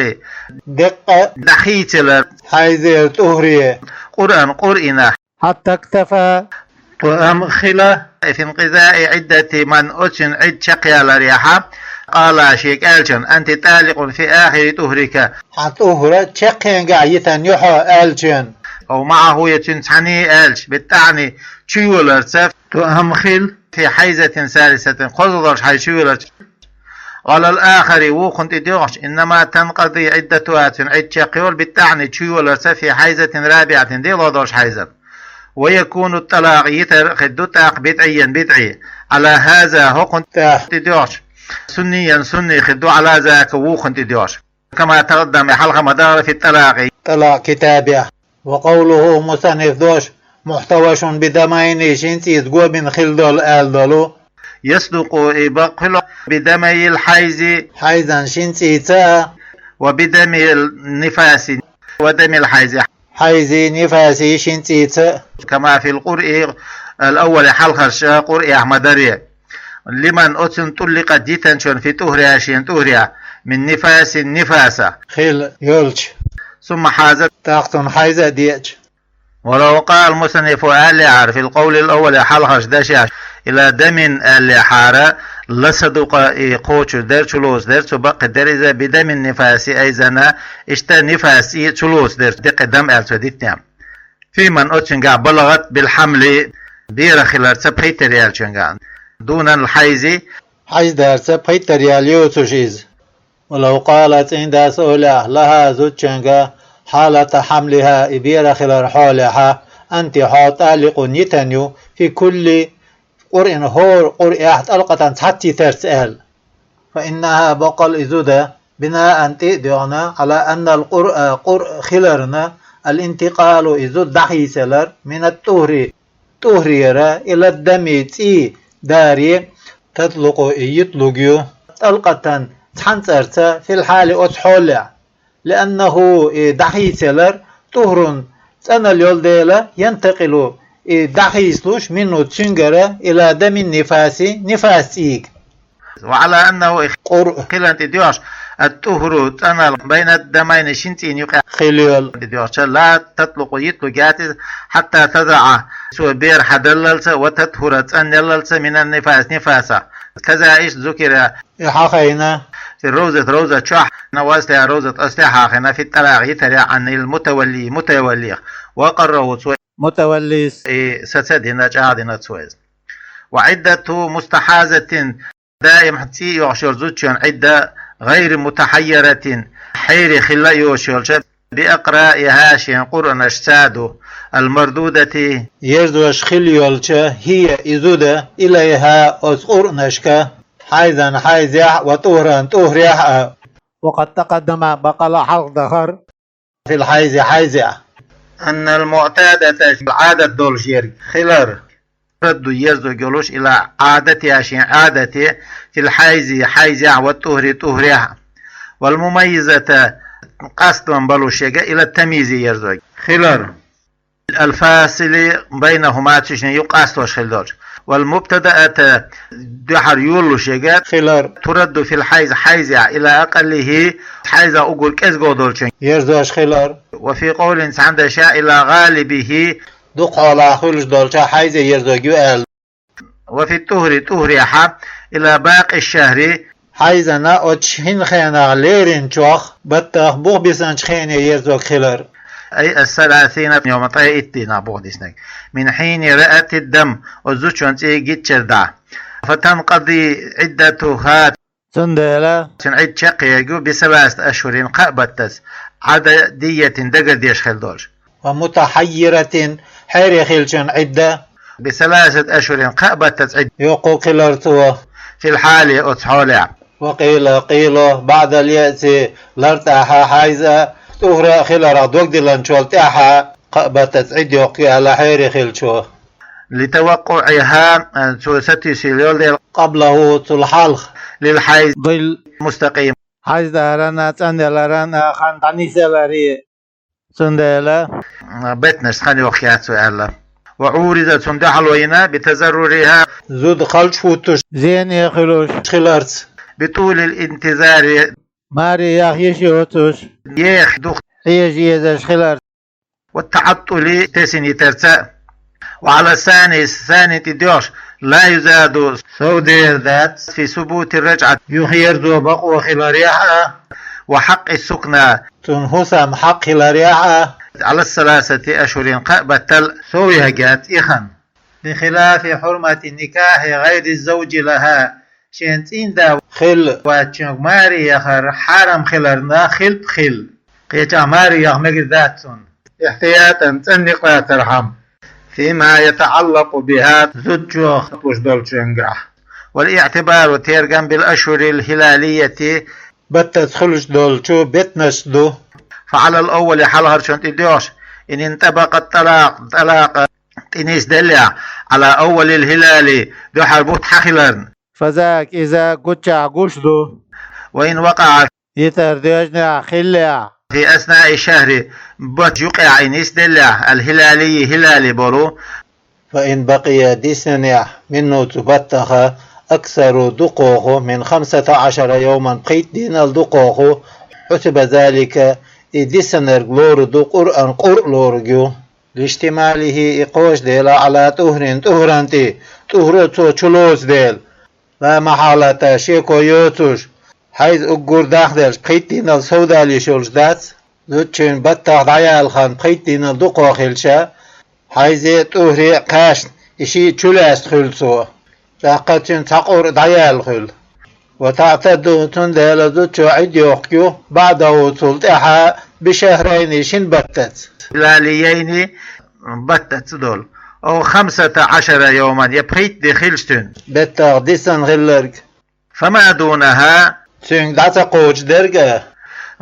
деккъа дӀахийцалар, хьайзера тӀухре, قرءا, قرء йина, حتى اكتفى, тӀом хилла, في انقضاء عدة من, оцуьнан Ӏидда чекхъяларехь, قال, шега аьллачунна, أنت طالق في آخر طهرك, хьан тӀухр чекхъянгахь йитина ю хьо аьллачунна, أو معه, я цуьнца цхьаьна аьлча, بالطعن, чуйоларца, тӀом хилла, في حيضة ثالثة, кхозлагӀа долчу хьайза чуйоларца. وعلى الآخر, вукхунна тӀе доьгӀча, إنما تنقضي عدتها, цуьнан Ӏидда чекхйолу, بالطعن, чуйоларца, في حيضة رابعة, диълагӀа долчу хьайзана. ويكون الطلاق, йитар хир ду тӀаккха, بدعيا, бидӀи. على هذا, хӀокхунна тӀе доьгӀча, سنيا, сунни хир ду, على ذاك, вукхунна тӀе доьгӀча. كما تقدم, хьалха ма-дарра, في الطلاق, тӀалакъ китабехь. وقوله, مصنف дош, محتوش بدمين, шина цӀийца го бина хилла долу аьлла долу, يصدق, и бакъ хуьлу, بدمي الحيض, хьайзан шина цӀийца а, وبدم النفاس, ودم الحيض, хьайзий, нифасий шина цӀийца а. كما في القرء الأول, хьалхарчу къуръехь ма-дарра. لمن, оцунна, طلقت, йитинчунна, في طهرها, шен тӀухрехь, من نفاس, нифаса, хилла йолчу, ثم حاضت, тӀаккха цунна хьайза а деъча. ولو قال المصنف, аьллехьара, في القول الأول, хьалхарчу дешехь, إلى دم, аьллехьара, لصدق, и кхочуш дара, чулоцуш дара, цу баккхий дара иза, بدم النفاس أيضا, иштта нифас цӀий чулоцуш дара, деккъа дам аьлла цо дитинехь. في من, оцуьнгахь, بلغت بالحمل, берах хиларца пхийттара яьллачуьнгахь, دون الحيض, хьайза дарца пхийттара яьлла йоцуш иза. ولو قال, цӀийндас олехь, لها, зудчуьнгахь, حالة حملها, и берах хилар хьолехь, أنت, хьо, طالق, йитина ю, في كل قرء, хӀора къуръехь, طلقة, цхьацца йитарца аьлла. فإنها, баккъал и зуда, بناء, тӀе а доьгӀна, على أن القرء, къуръ хиларна, الانتقال, и зуда дӀахийцалар, من الطهر, тӀухрера, إلى الدم, цӀий даре, تطلق и йитлургйу, طلقة цхьан цӀарца, في الحال оцу хьолехь, لأنه и дӀахийцалар, طهر цӀанал йолу дела, ينتقل и дӀахийцалуш, منه цуьнгара, إلى دم النفاس нифас цӀийга. وعلى أنه и къуръ хиларна тӀе доьхуш, الطهر цӀанал, بين الدمين шин цӀийн юкъа хила йолу тӀе доьхуча, لا تطلق йитлург яц иза, حتى تضع цо бер хьадаллалца, وتطهر цӀанъяллалца, من النفاس нифасах. كذا иштта ذكر и хьахийна, في الروضة ровза чохь, وأصلها ровза оцу тӀехь хьахийна, في الطلاق йитарехь, عن المتولي мутаваллих, وأقره цо мутаваллис и саца а дина, чӀагӀдина цо иза. وعدة مستحاضة даим цӀий йохуш йолу зудчун Ӏидда, غير متحيرة хьере хилла а йоцуш йолча, بأقرائها шен къуръанашца ду, المردودة ерзош хилла йолча, هي и зуда, إليها оцу къуръанашка, حيضا хьайзехь а, وطهرا тӀухрехь а. وقد تقدم баккъала хьалха дахара في الحيض хьайзехь, أن المعتادة Ӏадат долуш ерг хилар, ترد ерзорг йолуш, إلى عادتها шен Ӏадате, في الحيض хьайзехь, والطهر тӀухрехь а. والمميزة къастам балуш ерг, إلى التمييز ерзорг хилар, الفاصل بينهما цу шинна юкъа къастош хила долуш. والمبتدأة дуьхьал йолалуш ерг хилар, ترد في الحيض хьайзехь, إلى أقله хьайзехь уггар кӀезиг долчуьнга ерзош хилар. وفي قول цхьана дешнехь, إلى غالبه дукха хьолахь хуьлуш долчохь хьайзе ерзорг ю аьлла. وفي الطهر тӀухрехь а, إلى باقي الشهر хьайзана оцу шина хенахь леринчох баттах бух бисанчу хене ерзорг хилар. أي الثلاثين يوما ткъе итт дийнахь бух диснарг. من حين رأت الدم оцу зудчун цӀий гиччара дӀа. فتنقضي عدتها Цундела цуьнан Ӏидда чекхъерг ю, بثلاثة أشهر кхаа баттаца, عددية дагардеш хила долуш. ومتحيرة хьере хиллачун Ӏидда, بثلاثة أشهر кхаа баттаца Ӏидда йоккхург хилар цо, في الحال оцу хьолехь. وقيل къийла, بعد اليأس лар тӀехьа, хьайза, тӀухра а хиларх дог диллинчул тӀаьхьа кхаа баттаца Ӏидда йоккху аьлла хьере хиллачо. لتوقعها цо сатуьйсийла йолу дела, قبله цул хьалха, للحيض ظل مستقيم хьайз даран а, цӀанъяларан а хан дӀанисъяларе. Цундела беттанаш хан йоккхуш яц вай аьлла. وعورض цунна дуьхьало йина, بتضررها зуда халчахӀуттуш, зене хуьлуш хиларца, بطول الانتظار маре яха йиш йоцуш, еха дукха хьежа езаш хиларца. والتعطل тесина йитарца. وعلى الثاني санна тӀе доьхуш, لا يزاد сов дер дац, في ثبوت الرجعة юха ерзо бакъо хиларехь а, وحق السكنى цуьнан хӀусам хьакъ хиларехь а, على الثلاثة أشهر кхаа баттал сов яхьа яц и хан. بخلاف حرمة نكاح غير الزوج لها шен цӀийнда хилла вацчуьнга маре яхар хьарам хиларна, хилпа хилла. Кхечахь маре яха мегар дац цунна, احتياطا цӀанъяккхархьама, فيما يتعلق بها зудчох луш долчуьнгахь. والاعتبار тергам بالأشهر الهلالية баттаца хуьлуш долчу беттанашца ду. فعلى الأول хьалхарчунна тӀе доьхуш, إن انطبق الطلاق тӀалакъ тӀе нисделлехь, على أول الهلال дуьххьара бутт хьахиларна, فذاك иза гуччахь гуш ду. وإن وقع йитар доьжнехь хиллехь, في أثناء الشهر баттан юкъехь и нисделлехь, الهلالي хилали болу, فإن بقي диснехь منه цу баттах, أكثر дукхахьо, من خمسة عشر يوما пхийтта дийнал дукхахьо, حسب ذلك и диснарг лорур ду, قرءا къуръ лорур ю. لاشتماله и кхочушдела, على طهر тӀухран тӀе, тӀухро цо чулоцу дела. لا محالة шеко йоцуш, хьайз уггар дахделча пхийтта дийнал совдала йиш йолуш дац. Зудчун баттах дӀаяьлла хан пхийтта дийнал дукхахьо хилча, хьайзе а, тӀухре а кхаьчна, и шиъ чулаьцна хуьлу цо. ТӀаккха цуьнан цхьа къуръ дӀаяьлла хуьлу. وتعتد цундела зудчо Ӏидда йоккху ю, بعده цул тӀаьхьа, بشهرين шина баттаца. هلاليين баттаца долу. أو خمسة عشر يوما я пхийтта де хилча цуьнан беттах дисан хилларг. فما دونها цуьнга дӀа ца кхочушдерг а.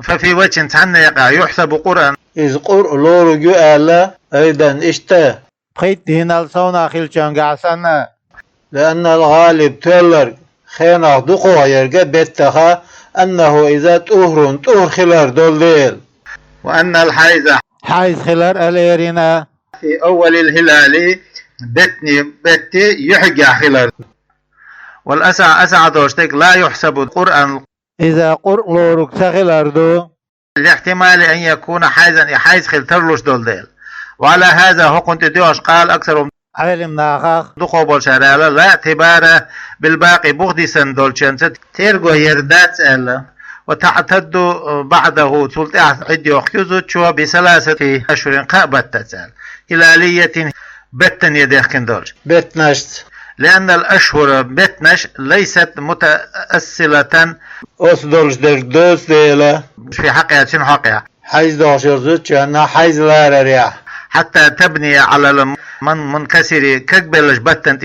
ففي وجه цхьана некъа, يحسب قرءا иза къуръ лоруг ю аьлла, أيضا иштта, пхийтта дийнал совнах хиллачуьнгахь санна. لأن الغالب тоьлларг, хенах дукхагӀа ерг беттаха, أنه إذا طهر, тӀур хилар долу дела. وأن الحيض, хьайз хилар а лерина, في أول الهلال, беттан, беттан юьхьигехь хилар. والأصح, асахь долуш дерг, لا يحسب قرءا, иза къуръ лоруг ца хилар ду. لاحتمال أن يكون حيضا, и хьайз хила тарлуш долу дела. وعلى هذا, хӀокхунна тӀе доьгӀуш, قال أكثر, Ӏелам нахах дукхагӀа болчара аьлла, لا اعتبار بالباقي, бух дисина долчуьнца терго яр дац аьлла. وتعتد بعده, цул тӀаьхьа Ӏидда йохку зудчо, بثلاثة أشهر, кхаа баттаца аьлла. هلالية, беттане дехкина долчу. Беттанашца. لأن الأشهر, беттанаш, ليست متأصلة, оцу долуш дерг доцу дела. في حقها, цуьнан хьокъехь. Хьайз дохуш йолу зудчунна хьайз ларарехь. حتى تبني على المنكسر, кагбеллачу баттана